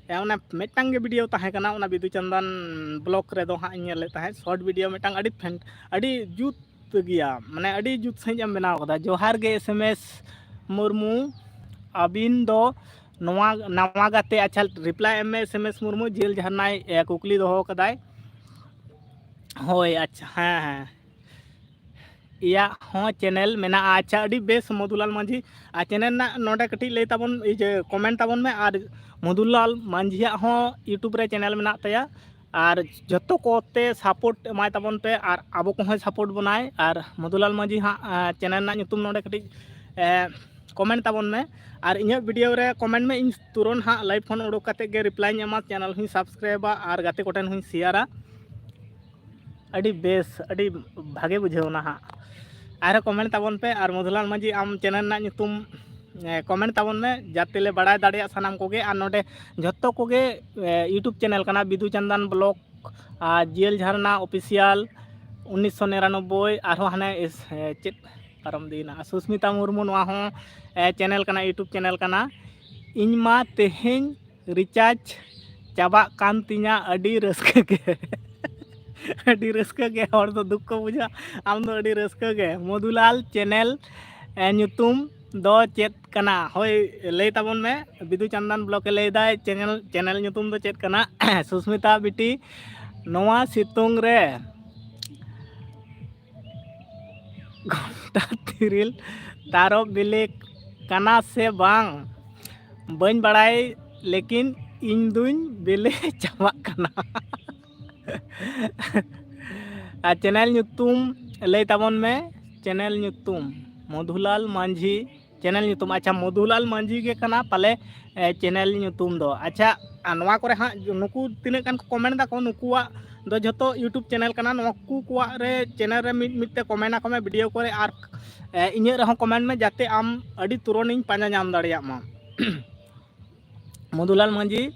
ᱮ, ᱚᱱᱟ ᱢᱤᱫᱴᱟᱝ ᱜᱮ ᱵᱷᱤᱰᱤᱭᱳ ᱛᱟᱦᱮᱸ ᱠᱟᱱᱟ ᱚᱱᱟ ᱵᱤᱫᱩ ᱪᱟᱸᱫᱟᱱ ᱵᱞᱚᱜ ᱨᱮᱫᱚ ᱦᱟᱸᱜ ᱤᱧ ᱧᱮᱞ ᱞᱮᱫ ᱛᱟᱦᱮᱸᱫ, ᱥᱚᱨᱴ ᱵᱷᱤᱰᱤᱭᱳ ᱢᱤᱫᱴᱟᱝ ᱟᱹᱰᱤ ᱯᱷᱮᱱ-, ᱟᱹᱰᱤ ᱡᱩᱛ ᱜᱮᱭᱟ, ᱢᱟᱱᱮ ᱟᱹᱰᱤ ᱡᱩᱛ ᱥᱟᱺᱦᱤᱡ ᱮᱢ ᱵᱮᱱᱟᱣ ᱠᱟᱫᱟ᱾ ᱡᱚᱦᱟᱨ ᱜᱮ ᱮᱥ ᱮᱢ ᱮᱥ ᱢᱩᱨᱢᱩ, ᱟᱹᱵᱤᱱ ᱫᱚ ᱱᱚᱣᱟ ᱱᱟᱣᱟ ᱜᱟᱛᱮ, ᱟᱪᱪᱷᱟ, ᱨᱤᱯᱞᱟᱭ ᱮᱢ ᱢᱮ ᱮᱥ ᱮᱢ ᱮᱥ ᱢᱩᱨᱢᱩ, ᱡᱤᱭᱟᱹᱞ ᱡᱷᱟᱨᱱᱟᱭ, ᱮ, ᱠᱩᱠᱞᱤ ᱫᱚᱦᱚ ᱠᱟᱫᱟᱭ᱾ ᱦᱳᱭ, ᱟᱪᱪᱷᱟ, ᱦᱮᱸ, ᱦᱮᱸ, ᱤᱭᱟᱜ ᱦᱚᱸ ᱪᱮᱱᱮᱞ ᱢᱮᱱᱟᱜᱼᱟ᱾ ᱟᱪᱪᱷᱟ, ᱟᱹᱰᱤ ᱵᱮᱥ ᱢᱚᱫᱷᱩᱞᱟᱞ ᱢᱟᱹᱡᱷᱤ, ᱟᱨ ᱪᱮᱱᱮᱞ ᱨᱮᱱᱟᱜ ᱱᱚᱰᱮ ᱠᱟᱹᱴᱤᱡ ᱞᱟᱹᱭ ᱛᱟᱵᱚᱱ, ᱤᱭᱟᱹ, ᱠᱚᱢᱮᱱᱴ ᱛᱟᱵᱚᱱ ᱢᱮ᱾ ᱟᱨ ᱢᱚᱫᱷᱩᱞᱟᱞ ᱢᱟᱹᱡᱷᱤᱭᱟᱜ ᱦᱚᱸ ᱤᱭᱩᱴᱩᱵᱽ ᱨᱮ ᱪᱮᱱᱮᱞ ᱢᱮᱱᱟᱜ ᱛᱟᱭᱟ, ᱟᱨ ᱡᱚᱛᱚ ᱠᱚᱛᱮ ᱥᱟᱯᱳᱨᱴ ᱮᱢᱟᱭ ᱛᱟᱵᱚᱱ ᱯᱮ, ᱟᱨ ᱟᱵᱚ ᱠᱚᱦᱚᱸᱭ ᱥᱟᱯᱳᱨᱴ ᱵᱚᱱᱟᱭ᱾ ᱟᱨ ᱢᱚᱫᱷᱩᱞᱟᱞ ᱢᱟᱹᱡᱷᱤ ᱦᱟᱸᱜ, ᱮ, ᱪᱮᱱᱮᱞ ᱨᱮᱱᱟᱜ ᱧᱩᱛᱩᱢ ᱱᱚᱰᱮ ᱠᱟᱹᱴᱤᱡ, ᱮ, ᱠᱚᱢᱮᱱᱴ ᱛᱟᱵᱚᱱ ᱢᱮ, ᱟᱨ ᱤᱧᱟᱹᱜ ᱵᱷᱤᱰᱤᱭᱳ ᱨᱮ ᱠᱚᱢᱮᱱᱴ ᱢᱮ, ᱤᱧ ᱛᱩᱨᱚᱱ ᱦᱟᱸᱜ ᱞᱟᱭᱤᱵᱷ ᱠᱷᱚᱱ ᱩᱰᱩᱠ ᱠᱟᱛᱮ ᱜᱮ ᱨᱤᱯᱞᱟᱭᱤᱧ ᱮᱢᱟ, ᱪᱮᱱᱮᱞ ᱦᱚᱸᱧ ᱥᱟᱵᱥᱠᱨᱟᱭᱤᱵᱟ ᱟᱨ ᱜᱟᱛᱮ ᱠᱚᱴᱷᱮᱱ ᱦᱚᱸᱧ ᱥᱮᱭᱟᱨᱟ᱾ ᱟᱹᱰᱤ ᱵᱮᱥ, ᱟᱹᱰᱤ ᱵᱷᱟᱜᱮ ᱵᱩᱡᱷᱟᱹᱣ ᱮᱱᱟ ᱦᱟᱸᱜ᱾ ᱟᱨᱦᱚᱸ ᱠᱚᱢᱮᱱᱴ ᱛᱟᱵᱚᱱ ᱯᱮ, ᱟᱨ ᱢᱚᱫᱷᱩᱞᱟᱞ ᱢᱟᱹᱡᱷᱤ, ᱟᱢ ᱪᱮᱱᱮᱞ ᱨᱮᱱᱟᱜ ᱧᱩᱛᱩᱢ, ᱮ, ᱠᱚᱢᱮᱱᱴ ᱛᱟᱵᱚᱱ ᱢᱮ, ᱡᱟᱛᱮ ᱞᱮ ᱵᱟᱲᱟᱭ ᱫᱟᱲᱮᱭᱟᱜ ᱥᱟᱱᱟᱢ ᱠᱚᱜᱮ᱾ ᱟᱨ ᱱᱚᱰᱮ ᱡᱷᱚᱛᱚ ᱠᱚᱜᱮ, ᱮ, ᱤᱭᱩᱴᱩᱵᱽ ᱪᱮᱱᱮᱞ ᱠᱟᱱᱟ ᱵᱤᱫᱩ ᱪᱟᱸᱫᱟᱱ ᱵᱞᱚᱜ, ᱟᱨ ᱡᱤᱭᱮᱞ ᱡᱷᱟᱨᱱᱟ ᱚᱯᱷᱤᱥᱤᱭᱟᱞ ᱩᱱᱤᱥᱥᱚ ᱱᱤᱨᱟᱱᱚᱵᱵᱳᱭ, ᱟᱨᱦᱚᱸ ᱦᱟᱱᱮ ᱤᱥ-, ᱮ, ᱪᱮᱫ ᱯᱟᱨᱚᱢ ᱤᱫᱤᱭᱮᱱᱟ, ᱥᱩᱥᱢᱤᱛᱟ ᱢᱩᱨᱢᱩ, ᱱᱚᱣᱟ ᱦᱚᱸ, ᱮ, ᱪᱮᱱᱮᱞ ᱠᱟᱱᱟ, YouTube ᱪᱮᱱᱮᱞ ᱠᱟᱱᱟ᱾ ᱤᱧ ᱢᱟ ᱛᱮᱦᱮᱧ ᱨᱤᱪᱟᱨᱡᱽ ᱪᱟᱵᱟᱜ ᱠᱟᱱ ᱛᱤᱧᱟ, ᱟᱹᱰᱤ ᱨᱟᱹᱥᱠᱟᱹ ᱜᱮ᱾ ᱟᱹᱰᱤ ᱨᱟᱹᱥᱠᱟᱹ ᱜᱮ, ᱦᱚᱲ ᱫᱚ ᱫᱩᱠ ᱠᱚ ᱵᱩᱡᱷᱟᱹᱣᱟ, ᱟᱢ ᱫᱚ ᱟᱹᱰᱤ ᱨᱟᱹᱥᱠᱟᱹ ᱜᱮ᱾ ᱢᱚᱫᱷᱩᱞᱟᱞ ᱪᱮᱱᱮᱞ, ᱮ, ᱧᱩᱛᱩᱢ ᱫᱚ ᱪᱮᱫ ᱠᱟᱱᱟ? ᱦᱳᱭ, ᱞᱟᱹᱭ ᱛᱟᱵᱚᱱ ᱢᱮ᱾ ᱵᱤᱫᱩ ᱪᱟᱸᱫᱟᱱ ᱵᱞᱚᱠ ᱮ ᱞᱟᱹᱭ ᱫᱟᱭ, ᱪᱮᱱᱮᱞ, ᱪᱮᱱᱮᱞ ᱧᱩᱛᱩᱢ ᱫᱚ ᱪᱮᱫ ᱠᱟᱱᱟ? ᱥᱩᱥᱢᱤᱛᱟ ᱵᱤᱴᱤ, ᱱᱚᱣᱟ ᱥᱤᱛᱩᱝ ᱨᱮ ᱜᱷᱚᱱᱴᱟ ᱛᱤᱨᱤᱞ ᱛᱟᱨᱚᱵ ᱵᱤᱞᱤ ᱠᱟᱱᱟ ᱥᱮ ᱵᱟᱝ, ᱵᱟᱹᱧ ᱵᱟᱲᱟᱭ, ᱞᱮᱠᱤᱱ ᱤᱧ ᱫᱩᱧ ᱵᱤᱞᱤ ᱪᱟᱵᱟᱜ ᱠᱟᱱᱟ᱾ ᱟᱨ ᱪᱮᱱᱮᱞ ᱧᱩᱛᱩᱢ ᱞᱟᱹᱭ ᱛᱟᱵᱚᱱ ᱢᱮ, ᱪᱮᱱᱮᱞ ᱧᱩᱛᱩᱢ ᱢᱚᱫᱷᱩᱞᱟᱞ ᱢᱟᱹᱡᱷᱤ ᱪᱮᱱᱮᱞ ᱧᱩᱛᱩᱢ᱾ ᱟᱪᱪᱷᱟ, ᱢᱚᱫᱷᱩᱞᱟᱞ ᱢᱟᱹᱡᱷᱤ ᱜᱮ ᱠᱟᱱᱟ ᱯᱟᱞᱮ, ᱮ, ᱪᱮᱱᱮᱞ ᱧᱩᱛᱩᱢ ᱫᱚ᱾ ᱟᱪᱪᱷᱟ, ᱟᱨ ᱱᱚᱣᱟ ᱠᱚᱨᱮ ᱦᱟᱸᱜ ᱱᱩᱠᱩ ᱛᱤᱱᱟᱹᱜ ᱜᱟᱱ ᱠᱚ ᱠᱚᱢᱮᱱᱴ ᱫᱟᱠᱚ, ᱱᱩᱠᱩᱣᱟᱜ ᱫᱚ ᱡᱷᱚᱛᱚ YouTube ᱪᱮᱱᱮᱞ ᱠᱟᱱᱟ᱾ ᱱᱩᱠᱩ ᱠᱚᱣᱟᱜ ᱨᱮ ᱪᱮᱱᱮᱞ ᱨᱮ ᱢᱤᱫ ᱢᱤᱫ ᱛᱮ ᱠᱚᱢᱮᱱᱴ ᱟᱠᱚ ᱢᱮ ᱵᱷᱤᱰᱤᱭᱳ ᱠᱚᱨᱮ, ᱟᱨ, ᱮ, ᱤᱧᱟᱹᱜ ᱨᱮᱦᱚᱸ ᱠᱚᱢᱮᱱᱴ ᱢᱮ, ᱡᱟᱛᱮ ᱟᱢ ᱟᱹᱰᱤ ᱛᱩᱨᱟᱹᱱ ᱤᱧ ᱯᱟᱸᱡᱟ ᱧᱟᱢ ᱫᱟᱲᱮᱭᱟᱜ ᱢᱟ᱾ ᱢᱚᱫᱷᱩᱞᱟᱞ ᱢᱟᱹᱡᱷᱤ,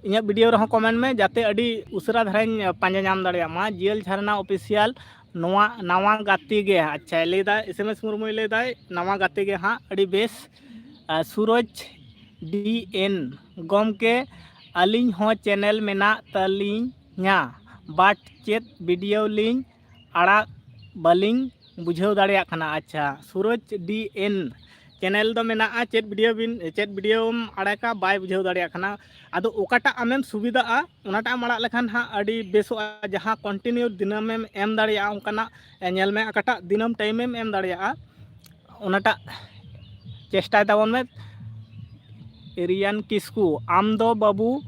ᱤᱧᱟᱹᱜ ᱵᱷᱤᱰᱤᱭᱳ ᱨᱮᱦᱚᱸ ᱠᱚᱢᱮᱱᱴ ᱢᱮ, ᱡᱟᱛᱮ ᱟᱹᱰᱤ ᱩᱥᱟᱹᱨᱟ ᱫᱷᱟᱨᱟᱧ ᱯᱟᱸᱡᱟ ᱧᱟᱢ ᱫᱟᱲᱮᱭᱟᱜ ᱢᱟ᱾ ᱡᱤᱭᱮᱞ ᱡᱷᱟᱨᱱᱟ ᱚᱯᱷᱤᱥᱤᱭᱟᱞ, ᱱᱚᱣᱟ ᱱᱟᱣᱟ ᱜᱟᱛᱮ ᱜᱮ᱾ ᱟᱪᱪᱷᱟ, ᱞᱟᱹᱭᱫᱟᱭ, ᱮᱥ ᱮᱢ ᱮᱥ ᱢᱩᱨᱢᱩᱭ ᱞᱟᱹᱭᱫᱟᱭ, ᱱᱟᱣᱟ ᱜᱟᱛᱮ ᱜᱮ ᱦᱟᱸᱜ, ᱟᱹᱰᱤ ᱵᱮᱥ᱾ ᱟᱨ ᱥᱩᱨᱚᱡᱽ ᱰᱤ ᱮᱱ, ᱜᱚᱢᱠᱮ, ᱟᱹᱞᱤᱧ ᱦᱚᱸ ᱪᱮᱱᱮᱞ ᱢᱮᱱᱟᱜ ᱛᱟᱹᱞᱤᱧᱟ, ᱵᱟᱴ ᱪᱮᱫ ᱵᱷᱤᱰᱤᱭᱳ ᱞᱤᱧ ᱟᱲᱟᱜ ᱵᱟᱹᱞᱤᱧ ᱵᱩᱡᱷᱟᱹᱣ ᱫᱟᱲᱮᱭᱟᱜ ᱠᱟᱱᱟ᱾ ᱟᱪᱪᱷᱟ, ᱥᱩᱨᱚᱡᱽ ᱰᱤ ᱮᱱ, ᱪᱮᱱᱮᱞ ᱫᱚ ᱢᱮᱱᱟᱜᱼᱟ, ᱪᱮᱫ ᱵᱷᱤᱰᱤᱭᱳ ᱵᱤᱱ, ᱪᱮᱫ ᱵᱷᱤᱰᱤᱭᱳᱢ ᱟᱲᱟᱜᱟ, ᱵᱟᱭ ᱵᱩᱡᱷᱟᱹᱣ ᱫᱟᱲᱮᱭᱟᱜ ᱠᱟᱱᱟ᱾ ᱟᱫᱚ ᱚᱠᱟᱴᱟᱜ ᱟᱢᱮᱢ ᱥᱩᱵᱤᱫᱷᱟᱜᱼᱟ, ᱚᱱᱟᱴᱟᱜ ᱮᱢ ᱟᱲᱟᱜ ᱞᱮᱠᱷᱟᱱ ᱦᱟᱸᱜ ᱟᱹᱰᱤ ᱵᱮᱥᱚᱜᱼᱟ᱾ ᱡᱟᱦᱟᱸ ᱠᱚᱱᱴᱤᱱᱤᱭᱩ ᱫᱤᱱᱟᱹᱢᱮᱢ ᱮᱢ ᱫᱟᱲᱮᱭᱟᱜᱼᱟ, ᱚᱱᱠᱟᱱᱟᱜ, ᱮ, ᱧᱮᱞ ᱢᱮ, ᱚᱠᱟᱴᱟᱜ ᱫᱤᱱᱟᱹᱢ ᱴᱟᱭᱤᱢᱮᱢ ᱮᱢ ᱫᱟᱲᱮᱭᱟᱜᱼᱟ, ᱚᱱᱟᱴᱟᱜ ᱪᱮᱥᱴᱟᱭ ᱛᱟᱵᱚᱱ ᱢᱮ᱾ ᱮᱨᱤᱭᱟᱱ ᱠᱤᱥᱠᱩ, ᱟᱢ ᱫᱚ ᱵᱟᱹᱵᱩ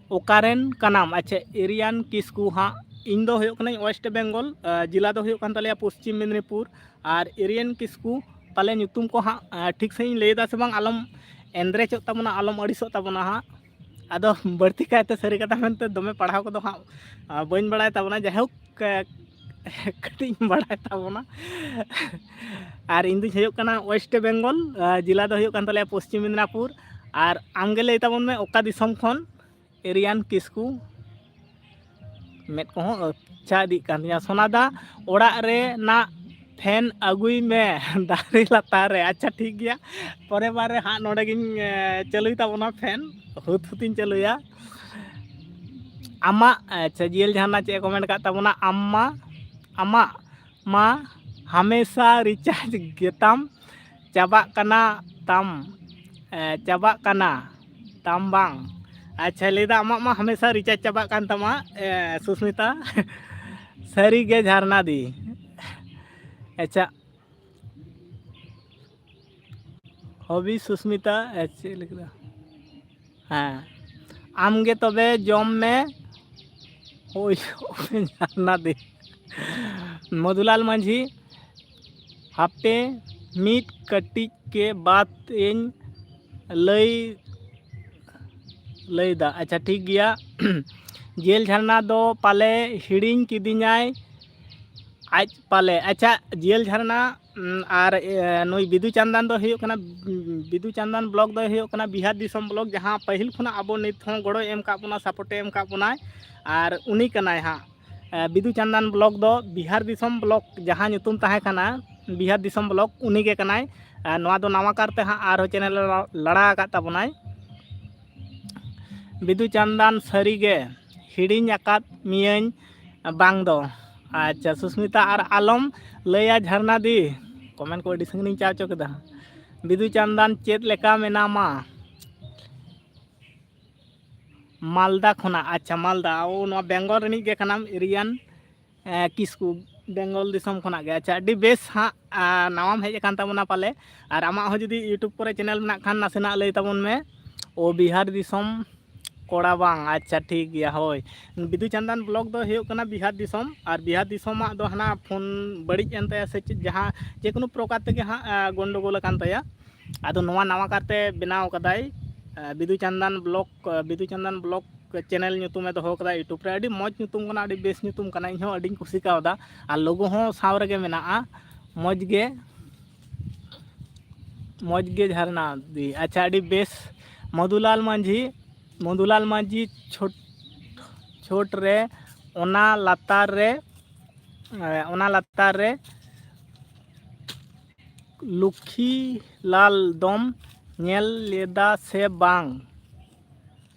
ᱚᱠᱟᱨᱮᱱ ᱠᱟᱱᱟᱢ? ᱟᱪᱪᱷᱟ, ᱮᱨᱤᱭᱟᱱ ᱠᱤᱥᱠᱩ ᱦᱟᱸᱜ, ᱤᱧ ᱫᱚ ᱦᱩᱭᱩᱜ ᱠᱟᱹᱱᱟᱹᱧ ᱳᱭᱮᱥᱴ ᱵᱮᱝᱜᱚᱞ, ᱟ, ᱡᱮᱞᱟ ᱫᱚ ᱦᱩᱭᱩᱜ ᱠᱟᱱ ᱛᱟᱞᱮᱭᱟ ᱯᱚᱥᱪᱤᱢ ᱢᱮᱫᱽᱱᱤᱯᱩᱨ᱾ ᱟᱨ ᱮᱨᱤᱭᱟᱱ ᱠᱤᱥᱠᱩ, ᱯᱟᱞᱮ ᱧᱩᱛᱩᱢ ᱠᱚ ᱦᱟᱸᱜ, ᱟ, ᱴᱷᱤᱠ ᱥᱟᱺᱦᱤᱡ ᱤᱧ ᱞᱟᱹᱭ ᱮᱫᱟ ᱥᱮ ᱵᱟᱝ, ᱟᱞᱚᱢ ᱮᱸᱫᱽᱨᱮᱪᱚᱜ ᱛᱟᱵᱚᱱᱟ, ᱟᱞᱚᱢ ᱟᱹᱲᱤᱥᱚᱜ ᱛᱟᱵᱚᱱᱟ ᱦᱟᱸᱜ᱾ ᱟᱫᱚ ᱵᱟᱹᱲᱛᱤ ᱠᱟᱭᱛᱮ ᱥᱟᱹᱨᱤ ᱠᱟᱛᱷᱟ ᱢᱮᱱᱛᱮ ᱫᱚᱢᱮ ᱯᱟᱲᱦᱟᱣ ᱠᱚᱫᱚ ᱦᱟᱸᱜ, ᱟ, ᱵᱟᱹᱧ ᱵᱟᱲᱟᱭ ᱛᱟᱵᱚᱱᱟ᱾ ᱡᱟᱭᱦᱳᱠ, ᱠᱟ-, ᱠᱟᱹᱴᱤᱡ ᱤᱧ ᱵᱟᱲᱟᱭ ᱛᱟᱵᱚᱱᱟ᱾ ᱟᱨ ᱤᱧ ᱫᱩᱧ ᱦᱩᱭᱩᱜ ᱠᱟᱱᱟ ᱳᱭᱮᱥᱴ ᱵᱮᱝᱜᱚᱞ, ᱟ, ᱡᱮᱞᱟ ᱫᱚ ᱦᱩᱭᱩᱜ ᱠᱟᱱ ᱛᱟᱞᱮᱭᱟ ᱯᱚᱥᱪᱤᱢ ᱢᱮᱫᱽᱱᱟᱯᱩᱨ᱾ ᱟᱨ ᱟᱢᱜᱮ ᱞᱟᱹᱭ ᱛᱟᱵᱚᱱ ᱢᱮ, ᱚᱠᱟ ᱫᱤᱥᱚᱢ ᱠᱷᱚᱱ? ᱮᱨᱤᱭᱟᱱ ᱠᱤᱥᱠᱩ, ᱢᱮᱫ ᱠᱚᱦᱚᱸ ᱟᱪᱪᱷᱟ ᱤᱫᱤᱜ ᱠᱟᱱ ᱛᱤᱧᱟᱹ᱾ ᱥᱳᱱᱟᱫᱟ, ᱚᱲᱟᱜ ᱨᱮᱱᱟᱜ ᱯᱷᱮᱱ ᱟᱹᱜᱩᱭ ᱢᱮ ᱫᱟᱨᱮ ᱞᱟᱛᱟᱨ ᱨᱮ᱾ ᱟᱪᱪᱷᱟ, ᱴᱷᱤᱠ ᱜᱮᱭᱟ, ᱯᱚᱨᱮ ᱵᱟᱨ ᱨᱮ ᱦᱟᱸᱜ ᱱᱚᱰᱮ ᱜᱤᱧ, ᱮ, ᱪᱟᱹᱞᱩᱭ ᱛᱟᱵᱚᱱᱟ ᱯᱷᱮᱱ, ᱦᱩᱛ ᱦᱩᱛᱤᱧ ᱪᱟᱹᱞᱩᱭᱟ᱾ ᱟᱢᱟᱜ, ᱟᱪᱪᱷᱟ, ᱡᱤᱭᱮᱞ ᱡᱷᱟᱨᱱᱟ ᱪᱮᱫ ᱮ ᱠᱚᱢᱮᱱᱴ ᱠᱟᱜ ᱛᱟᱵᱚᱱᱟ? ᱟᱢ ᱢᱟ, ᱟᱢᱟᱜ ᱢᱟ ᱦᱟᱢᱮᱥᱟ ᱨᱤᱪᱟᱨᱡᱽ ᱜᱮᱛᱟᱢ ᱪᱟᱵᱟᱜ ᱠᱟᱱᱟ ᱛᱟᱢ, ᱮ, ᱪᱟᱵᱟᱜ ᱠᱟᱱᱟ ᱛᱟᱢ ᱵᱟᱝ? ᱟᱪᱪᱷᱟ, ᱞᱟᱹᱭᱫᱟ ᱟᱢᱟᱜ ᱢᱟ ᱦᱟᱢᱮᱥᱟ ᱨᱤᱪᱟᱨᱡᱽ ᱪᱟᱵᱟᱜ ᱠᱟᱱ ᱛᱟᱢᱟ, ᱮ, ᱥᱩᱥᱢᱤᱛᱟ᱾ ᱥᱟᱹᱨᱤ ᱜᱮ ᱡᱷᱟᱨᱱᱟ ᱫᱤ᱾ ᱟᱪᱪᱷᱟ, ᱦᱚᱵᱤ ᱥᱩᱥᱢᱤᱛᱟ, ᱮ, ᱪᱮᱫ ᱞᱮᱠᱟ? ᱦᱮᱸ, ᱟᱢᱜᱮ ᱛᱚᱵᱮ ᱡᱚᱢ ᱢᱮ᱾ ᱦᱳᱭ, ᱡᱷᱟᱨᱱᱟ ᱫᱤ᱾ ᱢᱚᱫᱷᱩᱞᱟᱞ ᱢᱟᱹᱡᱷᱤ, ᱦᱟᱯᱮ ᱢᱤᱫ ᱠᱟᱹᱴᱤᱡ ᱠᱮ ᱵᱟᱫ ᱤᱧ ᱞᱟᱹᱭ, ᱞᱟᱹᱭᱫᱟ᱾ ᱟᱪᱪᱷᱟ, ᱴᱷᱤᱠ ᱜᱮᱭᱟ᱾ ᱡᱮᱞ ᱡᱷᱟᱨᱱᱟ ᱫᱚ ᱯᱟᱞᱮ ᱦᱤᱲᱤᱧ ᱠᱤᱫᱤᱧᱟᱭ ᱟᱡ ᱯᱟᱞᱮ᱾ ᱟᱪᱪᱷᱟ, ᱡᱮᱞ ᱡᱷᱟᱨᱱᱟ, ᱩᱢ, ᱟᱨ, ᱮ, ᱱᱩᱭ ᱵᱤᱫᱩ ᱪᱟᱸᱫᱟᱱ ᱫᱚ ᱦᱩᱭᱩᱜ ᱠᱟᱱᱟ, ᱩᱢ, ᱵᱤᱫᱩ ᱪᱟᱸᱫᱟᱱ ᱵᱞᱚᱜ ᱫᱚᱭ ᱦᱩᱭᱩᱜ ᱠᱟᱱᱟ ᱵᱤᱦᱟᱨ ᱫᱤᱥᱚᱢ ᱵᱞᱚᱜ, ᱡᱟᱦᱟᱸ ᱯᱟᱹᱦᱤᱞ ᱠᱷᱚᱱᱟᱜ ᱟᱵᱚ ᱱᱤᱛ ᱦᱚᱸ ᱜᱚᱲᱚᱭ ᱮᱢ ᱠᱟᱜ ᱵᱚᱱᱟ, ᱥᱟᱯᱳᱨᱴᱮ ᱮᱢ ᱠᱟᱜ ᱵᱚᱱᱟᱭ, ᱟᱨ ᱩᱱᱤ ᱠᱟᱱᱟᱭ ᱦᱟᱸᱜ᱾ ᱮ, ᱵᱤᱫᱩ ᱪᱟᱸᱫᱟᱱ ᱵᱞᱚᱜ ᱫᱚ ᱵᱤᱦᱟᱨ ᱫᱤᱥᱚᱢ ᱵᱞᱚᱜ ᱡᱟᱦᱟᱸ ᱧᱩᱛᱩᱢ ᱛᱟᱦᱮᱸ ᱠᱟᱱᱟ, ᱵᱤᱦᱟᱨ ᱫᱤᱥᱚᱢ ᱵᱞᱚᱜ, ᱩᱱᱤ ᱜᱮ ᱠᱟᱱᱟᱭ᱾ ᱮ, ᱱᱚᱣᱟ ᱫᱚ ᱱᱟᱣᱟ ᱠᱟᱨᱛᱮ ᱦᱟᱸᱜ ᱟᱨᱦᱚᱸ ᱪᱮᱱᱮᱞ ᱮ ᱞᱟᱲᱟ ᱟᱠᱟᱫ ᱛᱟᱵᱚᱱᱟᱭ᱾ ᱵᱤᱫᱩ ᱪᱟᱸᱫᱟᱱ, ᱥᱟᱹᱨᱤ ᱜᱮ ᱦᱤᱲᱤᱧ ᱟᱠᱟᱫ ᱢᱤᱭᱟᱹᱧ ᱵᱟᱝ ᱫᱚ᱾ ᱟᱪᱪᱷᱟ, ᱥᱩᱥᱢᱤᱛᱟ, ᱟᱨ ᱟᱞᱚᱢ ᱞᱟᱹᱭᱟ ᱡᱷᱟᱨᱱᱟ ᱫᱤ, ᱠᱚᱢᱮᱱᱴ ᱠᱚ ᱟᱹᱰᱤ ᱥᱟᱺᱜᱤᱧ ᱤᱧ ᱪᱟ ᱦᱚᱪᱚ ᱠᱮᱫᱟ᱾ ᱵᱤᱫᱩ ᱪᱟᱸᱫᱟᱱ, ᱪᱮᱫ ᱞᱮᱠᱟ ᱢᱮᱱᱟᱢᱟ? ᱢᱟᱞᱫᱟ ᱠᱷᱚᱱᱟᱜ᱾ ᱟᱪᱪᱷᱟ, ᱢᱟᱞᱫᱟ, ᱳ, ᱱᱚᱣᱟ ᱵᱮᱝᱜᱚᱞ ᱨᱤᱱᱤᱡ ᱜᱮ ᱠᱟᱱᱟᱢ, ᱮᱨᱤᱭᱟᱱ, ᱮ, ᱠᱤᱥᱠᱩ, ᱵᱮᱝᱜᱚᱞ ᱫᱤᱥᱚᱢ ᱠᱷᱚᱱᱟᱜ ᱜᱮ᱾ ᱟᱪᱪᱷᱟ, ᱟᱹᱰᱤ ᱵᱮᱥ ᱦᱟᱸᱜ, ᱟ, ᱱᱟᱣᱟᱢ ᱦᱮᱡ ᱟᱠᱟᱱ ᱛᱟᱵᱚᱱᱟ ᱯᱟᱞᱮ, ᱟᱨ ᱟᱢᱟᱜ ᱦᱚᱸ ᱡᱩᱫᱤ YouTube ᱠᱚᱨᱮ ᱪᱮᱱᱮᱞ ᱢᱮᱱᱟᱜ ᱠᱷᱟᱱ ᱱᱟᱥᱮᱱᱟᱜ ᱞᱟᱹᱭ ᱛᱟᱵᱚᱱ ᱢᱮ᱾ ᱳ, ᱵᱤᱦᱟᱨ ᱫᱤᱥᱚᱢ ᱠᱚᱲᱟ ᱵᱟᱝ? ᱟᱪᱪᱷᱟ, ᱴᱷᱤᱠ ᱜᱮᱭᱟ, ᱦᱳᱭ᱾ ᱵᱤᱫᱩ ᱪᱟᱸᱫᱟᱱ ᱵᱞᱚᱜ ᱫᱚ ᱦᱩᱭᱩᱜ ᱠᱟᱱᱟ ᱵᱤᱦᱟᱨ ᱫᱤᱥᱚᱢ, ᱟᱨ ᱵᱤᱦᱟᱨ ᱫᱤᱥᱚᱢᱟᱜ ᱫᱚ ᱦᱟᱱᱟ ᱯᱷᱳᱱ ᱵᱟᱹᱲᱤᱡ ᱮᱱ ᱛᱟᱭᱟ ᱥᱮ ᱪᱮᱫ, ᱡᱟᱦᱟᱸ ᱡᱮᱠᱳᱱᱳ ᱯᱨᱚᱠᱟᱨ ᱛᱮᱜᱮ ᱦᱟᱸᱜ, ᱟ, ᱜᱚᱱᱰᱚᱜᱳᱞ ᱟᱠᱟᱱ ᱛᱟᱭᱟ᱾ ᱟᱫᱚ ᱱᱚᱣᱟ ᱱᱟᱣᱟ ᱠᱟᱨᱛᱮ ᱵᱮᱱᱟᱣ ᱠᱟᱫᱟᱭ, ᱟ, ᱵᱤᱫᱩ ᱪᱟᱸᱫᱟᱱ ᱵᱞᱚᱜ, ᱟ, ᱵᱤᱫᱩ ᱪᱟᱸᱫᱟᱱ ᱵᱞᱚᱜ ᱪᱮᱱᱮᱞ ᱧᱩᱛᱩᱢᱮ ᱫᱚᱦᱚ ᱠᱟᱫᱟ YouTube ᱨᱮ᱾ ᱟᱹᱰᱤ ᱢᱚᱡᱽ ᱧᱩᱛᱩᱢ ᱠᱟᱱᱟ, ᱟᱹᱰᱤ ᱵᱮᱥ ᱧᱩᱛᱩᱢ ᱠᱟᱱᱟ, ᱤᱧᱦᱚᱸ ᱟᱹᱰᱤᱧ ᱠᱩᱥᱤ ᱠᱟᱣᱫᱟ᱾ ᱟᱨ ᱞᱳᱜᱳ ᱦᱚᱸ ᱥᱟᱶ ᱨᱮᱜᱮ ᱢᱮᱱᱟᱜᱼᱟ, ᱢᱚᱡᱽ ᱜᱮ, ᱢᱚᱡᱽ ᱜᱮ ᱡᱷᱟᱨᱱᱟ ᱫᱤ᱾ ᱟᱪᱪᱷᱟ, ᱟᱹᱰᱤ ᱵᱮᱥ᱾ ᱢᱚᱫᱷᱩᱞᱟᱞ ᱢᱟᱹᱡᱷᱤ, ᱢᱚᱫᱷᱩᱞᱟᱞ ᱢᱟᱹᱡᱷᱤ ᱪᱷᱳᱴ, ᱪᱷᱳᱴ ᱨᱮ ᱚᱱᱟ ᱞᱟᱛᱟᱨ ᱨᱮ, ᱮ, ᱚᱱᱟ ᱞᱟᱛᱟᱨ ᱨᱮ ᱞᱩᱠᱷᱤᱞᱟᱞ ᱫᱚᱢ ᱧᱮᱞ ᱞᱮᱫᱟ ᱥᱮ ᱵᱟᱝ?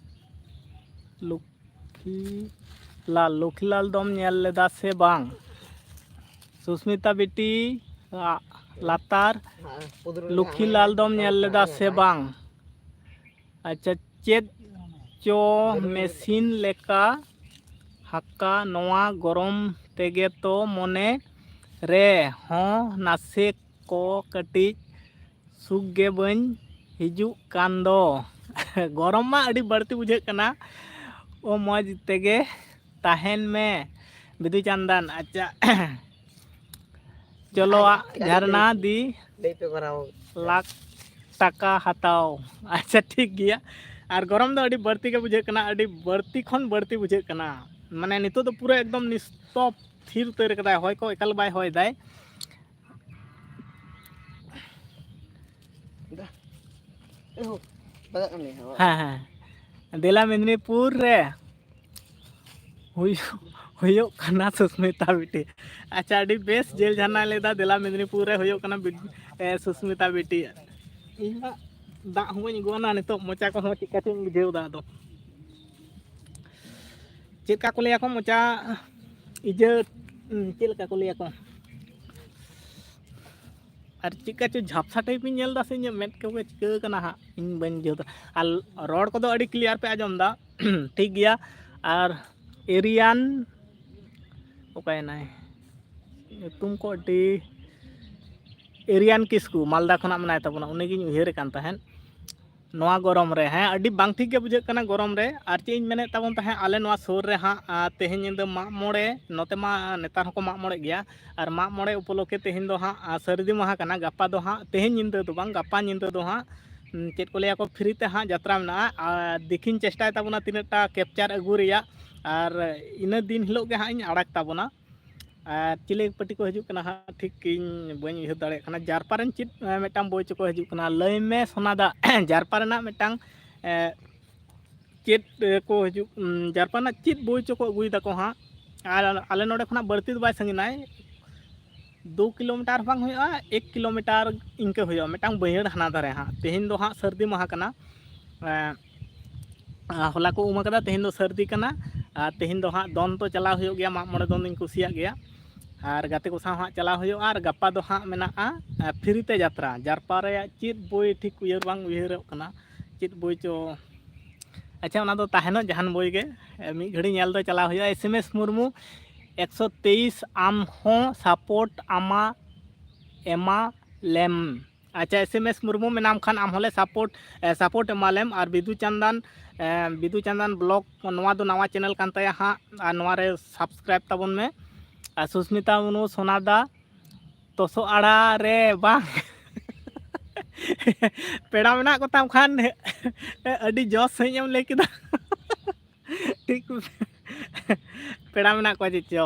ᱞᱩᱠᱷᱤᱞᱟᱞ, ᱞᱩᱠᱷᱤᱞᱟᱞ ᱫᱚᱢ ᱧᱮᱞ ᱞᱮᱫᱟ ᱥᱮ ᱵᱟᱝ? ᱥᱩᱥᱢᱤᱛᱟ ᱵᱤᱴᱤ, ᱟ, ᱞᱟᱛᱟᱨ, ᱞᱩᱠᱷᱤᱞᱟᱞ ᱫᱚᱢ ᱧᱮᱞ ᱞᱮᱫᱟ ᱥᱮ ᱵᱟᱝ? ᱟᱪᱪᱷᱟ, ᱪᱮᱫ ᱪᱚ ᱢᱮᱥᱤᱱ ᱞᱮᱠᱟ ᱦᱟᱠᱟ ᱱᱚᱣᱟ ᱜᱚᱨᱚᱢ ᱛᱮᱜᱮ ᱛᱚ ᱢᱚᱱᱮ ᱨᱮ ᱦᱚᱸ ᱱᱟᱥᱮ ᱠᱚ ᱠᱟᱹᱴᱤᱡ ᱥᱩᱠ ᱜᱮ ᱵᱟᱹᱧ ᱦᱤᱡᱩᱜ ᱠᱟᱱ ᱫᱚ᱾ ᱜᱚᱨᱚᱢ ᱢᱟ ᱟᱹᱰᱤ ᱵᱟᱹᱲᱛᱤ ᱵᱩᱡᱷᱟᱹᱜ ᱠᱟᱱᱟ᱾ ᱳ ᱢᱚᱡᱽ ᱛᱮᱜᱮ ᱛᱟᱦᱮᱱ ᱢᱮ ᱵᱤᱫᱩ ᱪᱟᱸᱫᱟᱱ᱾ ᱟᱪᱪᱷᱟ, ᱪᱚᱞᱚᱣᱟᱜ ᱡᱷᱟᱨᱱᱟ ᱫᱤ ᱞᱟᱠᱷ ᱴᱟᱠᱟ ᱦᱟᱛᱟᱣ᱾ ᱟᱪᱪᱷᱟ, ᱴᱷᱤᱠ ᱜᱮᱭᱟ᱾ ᱟᱨ ᱜᱚᱨᱚᱢ ᱫᱚ ᱟᱹᱰᱤ ᱵᱟᱹᱲᱛᱤ ᱜᱮ ᱵᱩᱡᱷᱟᱹᱜ ᱠᱟᱱᱟ, ᱟᱹᱰᱤ ᱵᱟᱹᱲᱛᱤ ᱠᱷᱚᱱ ᱵᱟᱹᱲᱛᱤ ᱵᱩᱡᱷᱟᱹᱜ ᱠᱟᱱᱟ᱾ ᱢᱟᱱᱮ ᱱᱤᱛᱚᱜ ᱫᱚ ᱯᱩᱨᱟᱹ ᱮᱠᱫᱚᱢ ᱱᱤᱥᱛᱚᱯ ᱛᱷᱤᱨ ᱩᱛᱟᱹᱨ ᱠᱟᱫᱟᱭ, ᱦᱚᱭ ᱠᱚ ᱮᱠᱟᱞ ᱵᱟᱭ ᱦᱚᱭ ᱫᱟᱭ᱾ ᱦᱮᱸ, ᱦᱮᱸ᱾ ᱫᱮᱞᱟ ᱢᱮᱫᱽᱱᱤᱯᱩᱨ ᱨᱮ ᱦᱩᱭᱩᱜ, ᱦᱩᱭᱩᱜ ᱠᱟᱱᱟ ᱥᱩᱥᱢᱤᱛᱟ ᱵᱤᱴᱤ᱾ ᱟᱪᱪᱷᱟ, ᱟᱹᱰᱤ ᱵᱮᱥ ᱡᱮᱞ ᱡᱷᱟᱨᱱᱟᱭ ᱞᱟᱹᱭᱫᱟ, ᱫᱮᱞᱟ ᱢᱮᱫᱽᱱᱤᱯᱩᱨ ᱨᱮ ᱦᱩᱭᱩᱜ ᱠᱟᱱᱟ ᱵᱤ-, ᱮ, ᱥᱩᱥᱢᱤᱛᱟ ᱵᱤᱴᱤ᱾ ᱤᱧ ᱢᱟ ᱫᱟᱜ ᱦᱚᱸ ᱵᱟᱹᱧ ᱟᱹᱜᱩᱣᱟᱱᱟ ᱱᱤᱛᱚᱜ, ᱢᱚᱪᱟ ᱠᱚᱦᱚᱸ ᱪᱮᱫ ᱠᱟ ᱪᱚᱧ ᱵᱩᱡᱷᱟᱹᱣ ᱫᱟ᱾ ᱟᱫᱚ ᱪᱮᱫ ᱠᱟ ᱠᱚ ᱞᱟᱹᱭᱟ ᱠᱚ ᱢᱚᱪᱟ ᱤᱡᱟᱹ, ᱪᱮᱫ ᱞᱮᱠᱟ ᱠᱚ ᱞᱟᱹᱭᱟ ᱠᱚ? ᱟᱨ ᱪᱮᱫ ᱠᱟ ᱪᱚ ᱡᱷᱟᱯᱥᱟ type ᱤᱧ ᱧᱮᱞ ᱫᱟ ᱥᱮ, ᱤᱧᱟᱹᱜ ᱢᱮᱫ ᱠᱚᱜᱮ ᱪᱤᱠᱟᱹ ᱠᱟᱱᱟ ᱦᱟᱸᱜ, ᱤᱧ ᱵᱟᱹᱧ ᱵᱩᱡᱷᱟᱹᱣ ᱫᱟ᱾ ᱟᱨ ᱨᱚᱲ ᱠᱚᱫᱚ ᱟᱹᱰᱤ clear ᱯᱮ ᱟᱸᱡᱚᱢ ᱫᱟ, ᱴᱷᱤᱠ ᱜᱮᱭᱟ᱾ ᱟᱨ ᱮᱨᱤᱭᱟᱱ ᱚᱠᱟᱭᱮᱱᱟᱭ? ᱧᱩᱛᱩᱢ ᱠᱚ ᱟᱹᱰᱤ, ᱮᱨᱤᱭᱟᱱ ᱠᱤᱥᱠᱩ ᱢᱟᱞᱫᱟ ᱠᱷᱚᱱᱟᱜ ᱢᱮᱱᱟᱭ ᱛᱟᱵᱚᱱᱟ, ᱩᱱᱤᱜᱤᱧ ᱩᱭᱦᱟᱹᱨᱮ ᱠᱟᱱ ᱛᱟᱦᱮᱸᱫ᱾ ᱱᱚᱣᱟ ᱜᱚᱨᱚᱢ ᱨᱮ, ᱦᱮᱸ, ᱟᱹᱰᱤ ᱵᱟᱝ ᱴᱷᱤᱠ ᱜᱮ ᱵᱩᱡᱷᱟᱹᱜ ᱠᱟᱱᱟ ᱜᱚᱨᱚᱢ ᱨᱮ᱾ ᱟᱨ ᱪᱮᱫ ᱤᱧ ᱢᱮᱱᱮᱫ ᱛᱟᱵᱚᱱ ᱛᱟᱦᱮᱸᱫ, ᱟᱞᱮ ᱱᱚᱣᱟ ᱥᱩᱨ ᱨᱮ ᱦᱟᱸᱜ, ᱟ, ᱛᱮᱦᱮᱧ ᱧᱤᱫᱟᱹ ᱢᱟᱜ ᱢᱚᱬᱮ, ᱱᱚᱛᱮ ᱢᱟ ᱱᱮᱛᱟᱨ ᱦᱚᱸᱠᱚ ᱢᱟᱜ ᱢᱚᱬᱮᱜ ᱜᱮᱭᱟ᱾ ᱟᱨ ᱢᱟᱜ ᱢᱚᱬᱮ ᱩᱯᱚᱞᱚᱠᱠᱷᱮ ᱛᱮᱦᱮᱧ ᱫᱚ ᱦᱟᱸᱜ, ᱟ, ᱥᱟᱹᱨᱫᱤ ᱢᱟᱦᱟ ᱠᱟᱱᱟ, ᱜᱟᱯᱟ ᱫᱚ ᱦᱟᱸᱜ, ᱛᱮᱦᱮᱧ ᱧᱤᱫᱟᱹ ᱫᱚ ᱵᱟᱝ, ᱜᱟᱯᱟ ᱧᱤᱫᱟᱹ ᱫᱚ ᱦᱟᱸᱜ, ᱩᱸ, ᱪᱮᱫ ᱠᱚ ᱞᱟᱹᱭᱟ ᱠᱚ, free ᱛᱮ ᱦᱟᱸᱜ ᱡᱟᱛᱨᱟ ᱢᱮᱱᱟᱜᱼᱟ᱾ ᱟᱨ ᱫᱮᱠᱷᱤᱧ ᱪᱮᱥᱴᱟᱭ ᱛᱟᱵᱚᱱᱟ ᱛᱤᱱᱟᱹᱜ ᱴᱟ capture ᱟᱹᱜᱩ ᱨᱮᱭᱟᱜ, ᱟᱨ ᱤᱱᱟᱹ ᱫᱤᱱ ᱦᱤᱞᱳᱜ ᱜᱮ ᱦᱟᱸᱜ ᱤᱧ ᱟᱲᱟᱜ ᱛᱟᱵᱚᱱᱟ᱾ ᱟᱨ ᱪᱤᱞᱤ ᱯᱟᱹᱴᱤ ᱠᱚ ᱦᱤᱡᱩᱜ ᱠᱟᱱᱟ ᱦᱟᱸᱜ, ᱴᱷᱤᱠ ᱤᱧ ᱵᱟᱹᱧ ᱩᱭᱦᱟᱹᱨ ᱫᱟᱲᱮᱭᱟᱜ ᱠᱟᱱᱟ᱾ ᱡᱟᱨᱯᱟ ᱨᱮᱱ ᱪᱮᱫ, ᱮ, ᱢᱤᱫᱴᱟᱝ ᱵᱳᱭ ᱪᱚᱠᱚ ᱦᱤᱡᱩᱜ ᱠᱟᱱᱟ, ᱞᱟᱹᱭ ᱢᱮ ᱥᱚᱱᱟ ᱫᱟᱜ᱾ ᱡᱟᱨᱯᱟ ᱨᱮᱱᱟᱜ ᱢᱤᱫᱴᱟᱝ, ᱮ, ᱪᱮᱫ, ᱮ, ᱠᱚ ᱦᱤᱡᱩᱜ, ᱩᱢ, ᱡᱟᱨᱯᱟ ᱨᱮᱱᱟᱜ ᱪᱮᱫ ᱵᱳᱭ ᱪᱚᱠᱚ ᱟᱹᱜᱩᱭ ᱫᱟᱠᱚ ᱦᱟᱸᱜ, ᱟᱨ ᱟᱞᱮ ᱱᱚᱰᱮ ᱠᱷᱚᱱᱟᱜ ᱵᱟᱹᱲᱛᱤ ᱫᱚ ᱵᱟᱭ ᱥᱟᱺᱜᱤᱧᱟᱭ, ᱫᱩ ᱠᱤᱞᱳᱢᱤᱴᱟᱨ ᱵᱟᱝ ᱦᱩᱭᱩᱜᱼᱟ, ᱮᱠ ᱠᱤᱞᱳᱢᱤᱴᱟᱨ ᱤᱱᱠᱟᱹ ᱦᱩᱭᱩᱜᱼᱟ, ᱢᱤᱫᱴᱟᱝ ᱵᱟᱹᱭᱦᱟᱹᱲ ᱦᱟᱱᱟ ᱫᱷᱟᱨᱮ ᱦᱟᱸᱜ᱾ ᱛᱮᱦᱮᱧ ᱫᱚ ᱦᱟᱸᱜ ᱥᱟᱹᱨᱫᱤ ᱢᱟᱦᱟ ᱠᱟᱱᱟ᱾ ᱮᱸ, ᱦᱚᱞᱟ ᱠᱚ ᱩᱢ ᱟᱠᱟᱫᱟ, ᱛᱮᱦᱮᱧ ᱫᱚ ᱥᱟᱹᱨᱫᱤ ᱠᱟᱱᱟ᱾ ᱟᱨ ᱛᱮᱦᱮᱧ ᱫᱚ ᱦᱟᱸᱜ ᱫᱚᱱ ᱛᱚ ᱪᱟᱞᱟᱣ ᱦᱩᱭᱩᱜ ᱜᱮᱭᱟ, ᱢᱟᱜ ᱢᱚᱬᱮ ᱫᱚᱱ ᱫᱚᱧ ᱠᱩᱥᱤᱭᱟᱜ ᱜᱮᱭᱟ᱾ ᱟᱨ ᱜᱟᱛᱮ ᱠᱚ ᱥᱟᱶ ᱦᱟᱸᱜ ᱪᱟᱞᱟᱣ ᱦᱩᱭᱩᱜᱼᱟ᱾ ᱟᱨ ᱜᱟᱯᱟ ᱫᱚ ᱦᱟᱸᱜ ᱢᱮᱱᱟᱜᱼᱟ, ᱮᱸ, ᱯᱷᱨᱤ ᱛᱮ ᱡᱟᱛᱨᱟ᱾ ᱡᱟᱨᱯᱟ ᱨᱮᱭᱟᱜ ᱪᱮᱫ ᱵᱳᱭ ᱴᱷᱤᱠ ᱩᱭᱦᱟᱹᱨ ᱵᱟᱝ ᱩᱭᱦᱟᱹᱨᱚᱜ ᱠᱟᱱᱟ, ᱪᱮᱫ ᱵᱳᱭ ᱪᱚ᱾ ᱟᱪᱪᱷᱟ, ᱚᱱᱟ ᱫᱚ ᱛᱟᱦᱮᱱᱚᱜ, ᱡᱟᱦᱟᱱ ᱵᱳᱭ ᱜᱮ, ᱮᱸ, ᱢᱤᱫ ᱜᱷᱟᱹᱲᱤ ᱧᱮᱞ ᱫᱚ ᱪᱟᱞᱟᱣ ᱦᱩᱭᱩᱜᱼᱟ᱾ ᱮᱥ ᱮᱢ ᱮᱥ ᱢᱩᱨᱢᱩ ᱮᱠᱥᱚ ᱛᱮᱭᱤᱥ, ᱟᱢ ᱦᱚᱸ ᱥᱟᱯᱳᱨᱴ ᱟᱢᱟ, ᱮᱢᱟ ᱞᱮᱢ᱾ ᱟᱪᱪᱷᱟ, ᱮᱥ ᱮᱢ ᱮᱥ ᱢᱩᱨᱢᱩ ᱢᱮᱱᱟᱢ ᱠᱷᱟᱱ ᱟᱢ ᱦᱚᱸᱞᱮ ᱥᱟᱯᱳᱨᱴ, ᱮ, ᱥᱟᱯᱳᱨᱴ ᱮᱢᱟᱞᱮᱢ᱾ ᱟᱨ ᱵᱤᱫᱩ ᱪᱟᱸᱫᱟᱱ, ᱮ, ᱵᱤᱫᱩ ᱪᱟᱸᱫᱟᱱ ᱵᱞᱚᱜ, ᱱᱚᱣᱟ ᱫᱚ ᱱᱟᱣᱟ ᱪᱮᱱᱮᱞ ᱠᱟᱱ ᱛᱟᱭᱟ ᱦᱟᱸᱜ, ᱟᱨ ᱱᱚᱣᱟ ᱨᱮ ᱥᱟᱵᱥᱠᱨᱟᱭᱤᱵ ᱛᱟᱵᱚᱱ ᱢᱮ᱾ ᱟᱨ ᱥᱩᱥᱢᱤᱛᱟ ᱢᱩᱨᱢᱩ, ᱥᱳᱱᱟᱫᱟ, ᱛᱚᱥᱚ ᱟᱲᱟ ᱨᱮ ᱵᱟᱝ᱾ ᱯᱮᱲᱟ ᱢᱮᱱᱟᱜ ᱠᱚᱛᱟᱢ ᱠᱷᱟᱱ ᱟᱹᱰᱤ ᱡᱚᱥ ᱥᱟᱺᱦᱤᱡ ᱮᱢ ᱞᱟᱹᱭ ᱠᱮᱫᱟ᱾ ᱴᱷᱤᱠ᱾ ᱯᱮᱲᱟ ᱢᱮᱱᱟᱜ ᱠᱚᱣᱟ ᱪᱮᱫ ᱪᱚ?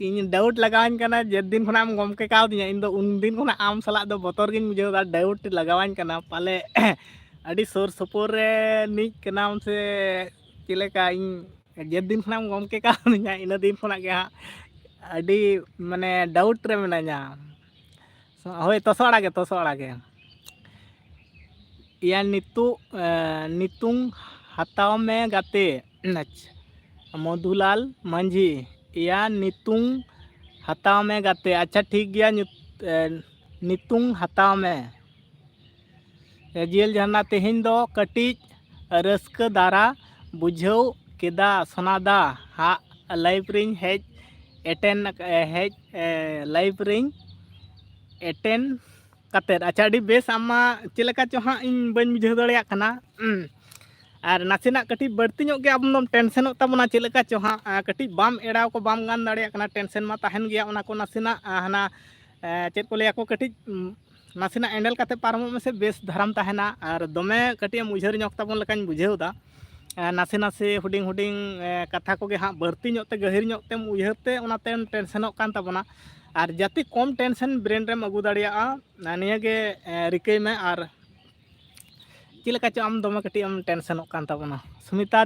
ᱤᱧ ᱰᱟᱣᱩᱴ ᱞᱟᱜᱟᱣᱟᱹᱧ ᱠᱟᱱᱟ, ᱡᱮ ᱫᱤᱱ ᱠᱷᱚᱱᱟᱜ ᱮᱢ ᱜᱚᱢᱠᱮ ᱠᱟᱣᱫᱤᱧᱟ, ᱤᱧ ᱫᱚ ᱩᱱ ᱫᱤᱱ ᱠᱷᱚᱱᱟᱜ ᱟᱢ ᱥᱟᱞᱟᱜ ᱫᱚ ᱵᱚᱛᱚᱨ ᱜᱤᱧ ᱵᱩᱡᱷᱟᱹᱣ ᱮᱫᱟ᱾ ᱰᱟᱣᱩᱴ ᱞᱟᱜᱟᱣᱟᱹᱧ ᱠᱟᱱᱟ, ᱯᱟᱞᱮ ᱟᱹᱰᱤ ᱥᱩᱨ ᱥᱩᱯᱩᱨ ᱨᱮ ᱱᱤᱡ ᱠᱟᱱᱟᱢ ᱥᱮ ᱪᱮᱫ ᱞᱮᱠᱟ? ᱤᱧ ᱡᱮ ᱫᱤᱱ ᱠᱷᱚᱱᱟᱜ ᱮᱢ ᱜᱚᱢᱠᱮ ᱠᱟᱣᱫᱤᱧᱟ, ᱤᱱᱟᱹ ᱫᱤᱱ ᱠᱷᱚᱱᱟᱜ ᱜᱮ ᱦᱟᱸᱜ ᱟᱹᱰᱤ, ᱢᱟᱱᱮ, ᱰᱟᱣᱩᱴ ᱨᱮ ᱢᱮᱱᱟᱧᱟ᱾ ᱦᱳᱭ, ᱛᱚᱥᱚ ᱟᱲᱟ ᱜᱮ, ᱛᱚᱥᱚ ᱟᱲᱟ ᱜᱮ᱾ ᱤᱭᱟ ᱱᱤᱛᱩ-, ᱮ, ᱱᱤᱛᱩᱝ ᱦᱟᱛᱟᱣ ᱢᱮ ᱜᱟᱛᱮ᱾ ᱟᱪᱪᱷᱟ᱾ ᱢᱚᱫᱷᱩᱞᱟᱞ ᱢᱟᱹᱡᱷᱤ, ᱤᱭᱟ ᱱᱤᱛᱩᱝ ᱦᱟᱛᱟᱣ ᱢᱮ ᱜᱟᱛᱮ᱾ ᱟᱪᱪᱷᱟ, ᱴᱷᱤᱠ ᱜᱮᱭᱟ, ᱧᱩᱛ-, ᱮ, ᱱᱤᱛᱩᱝ ᱦᱟᱛᱟᱣ ᱢᱮ᱾ ᱮ, ᱡᱤᱭᱟᱹᱞ ᱡᱷᱟᱨᱱᱟ, ᱛᱮᱦᱮᱧ ᱫᱚ ᱠᱟᱹᱴᱤᱡ ᱨᱟᱹᱥᱠᱟᱹ ᱫᱷᱟᱨᱟ ᱵᱩᱡᱷᱟᱹᱣ ᱠᱮᱫᱟ ᱥᱳᱱᱟᱫᱟ, ᱦᱟᱸᱜ ᱞᱟᱭᱤᱵᱷ ᱨᱤᱧ ᱦᱮᱡ ᱮᱴᱮᱱ, ᱦᱮᱡ, ᱮ, ᱞᱟᱭᱤᱵᱷ ᱨᱤᱧ ᱮᱴᱮᱱ ᱠᱟᱛᱮᱫ᱾ ᱟᱪᱪᱷᱟ, ᱟᱹᱰᱤ ᱵᱮᱥ, ᱟᱢ ᱢᱟ ᱪᱮᱫ ᱞᱮᱠᱟ ᱪᱚ ᱦᱟᱸᱜ ᱤᱧ ᱵᱟᱹᱧ ᱵᱩᱡᱷᱟᱹᱣ ᱫᱟᱲᱮᱭᱟᱜ ᱠᱟᱱᱟ᱾ ᱩᱸ᱾ ᱟᱨ ᱱᱟᱥᱮᱱᱟᱜ ᱠᱟᱹᱴᱤᱡ ᱵᱟᱹᱲᱛᱤ ᱧᱚᱜ ᱜᱮ ᱟᱢ ᱫᱚᱢ ᱴᱮᱱᱥᱮᱱᱚᱜ ᱛᱟᱵᱚᱱᱟ, ᱪᱮᱫ ᱞᱮᱠᱟ ᱪᱚ ᱦᱟᱸᱜ, ᱟ, ᱠᱟᱹᱴᱤᱡ ᱵᱟᱢ ᱮᱲᱟᱣ ᱠᱚ ᱵᱟᱢ ᱜᱟᱱ ᱫᱟᱲᱮᱭᱟᱜ ᱠᱟᱱᱟ᱾ ᱴᱮᱱᱥᱮᱱ ᱢᱟ ᱛᱟᱦᱮᱱ ᱜᱮᱭᱟ, ᱚᱱᱟ ᱠᱚ ᱱᱟᱥᱮᱱᱟᱜ, ᱟ, ᱦᱟᱱᱟ, ᱮ, ᱪᱮᱫ ᱠᱚ ᱞᱟᱹᱭᱟ ᱠᱚ, ᱠᱟᱹᱴᱤᱡ, ᱩᱸ, ᱱᱟᱥᱮᱱᱟᱜ ᱦᱮᱱᱰᱮᱞ ᱠᱟᱛᱮ ᱯᱟᱨᱚᱢᱚᱜ ᱢᱮᱥᱮ, ᱵᱮᱥ ᱫᱷᱟᱨᱟᱢ ᱛᱟᱦᱮᱱᱟ᱾ ᱟᱨ ᱫᱚᱢᱮ ᱠᱟᱹᱴᱤᱡ ᱮᱢ ᱩᱭᱦᱟᱹᱨ ᱧᱚᱜ ᱛᱟᱵᱚᱱ ᱞᱮᱠᱟᱧ ᱵᱩᱡᱷᱟᱹᱣ ᱮᱫᱟ᱾ ᱮ, ᱱᱟᱥᱮ ᱱᱟᱥᱮ ᱦᱩᱰᱤᱧ ᱦᱩᱰᱤᱧ, ᱮ, ᱠᱟᱛᱷᱟ ᱠᱚᱜᱮ ᱦᱟᱸᱜ ᱵᱟᱹᱲᱛᱤ ᱧᱚᱜ ᱛᱮ, ᱜᱟᱹᱦᱤᱨ ᱧᱚᱜ ᱛᱮᱢ ᱩᱭᱦᱟᱹᱨ ᱛᱮ ᱚᱱᱟᱛᱮᱢ ᱴᱮᱱᱥᱮᱱᱚᱜ ᱠᱟᱱ ᱛᱟᱵᱚᱱᱟ᱾ ᱟᱨ ᱡᱟᱛᱮ ᱠᱚᱢ ᱴᱮᱱᱥᱮᱱ ᱵᱨᱮᱱ ᱨᱮᱢ ᱟᱹᱜᱩ ᱫᱟᱲᱮᱭᱟᱜᱼᱟ, ᱱᱤᱭᱟᱹ ᱜᱮ, ᱮ, ᱨᱤᱠᱟᱹᱭ ᱢᱮ᱾ ᱟᱨ ᱪᱮᱫ ᱞᱮᱠᱟ ᱪᱚ ᱟᱢ ᱫᱚᱢᱮ ᱠᱟᱹᱴᱤᱡ ᱮᱢ ᱴᱮᱱᱥᱮᱱᱚᱜ ᱠᱟᱱ ᱛᱟᱵᱚᱱᱟ, ᱥᱩᱢᱤᱛᱟ᱾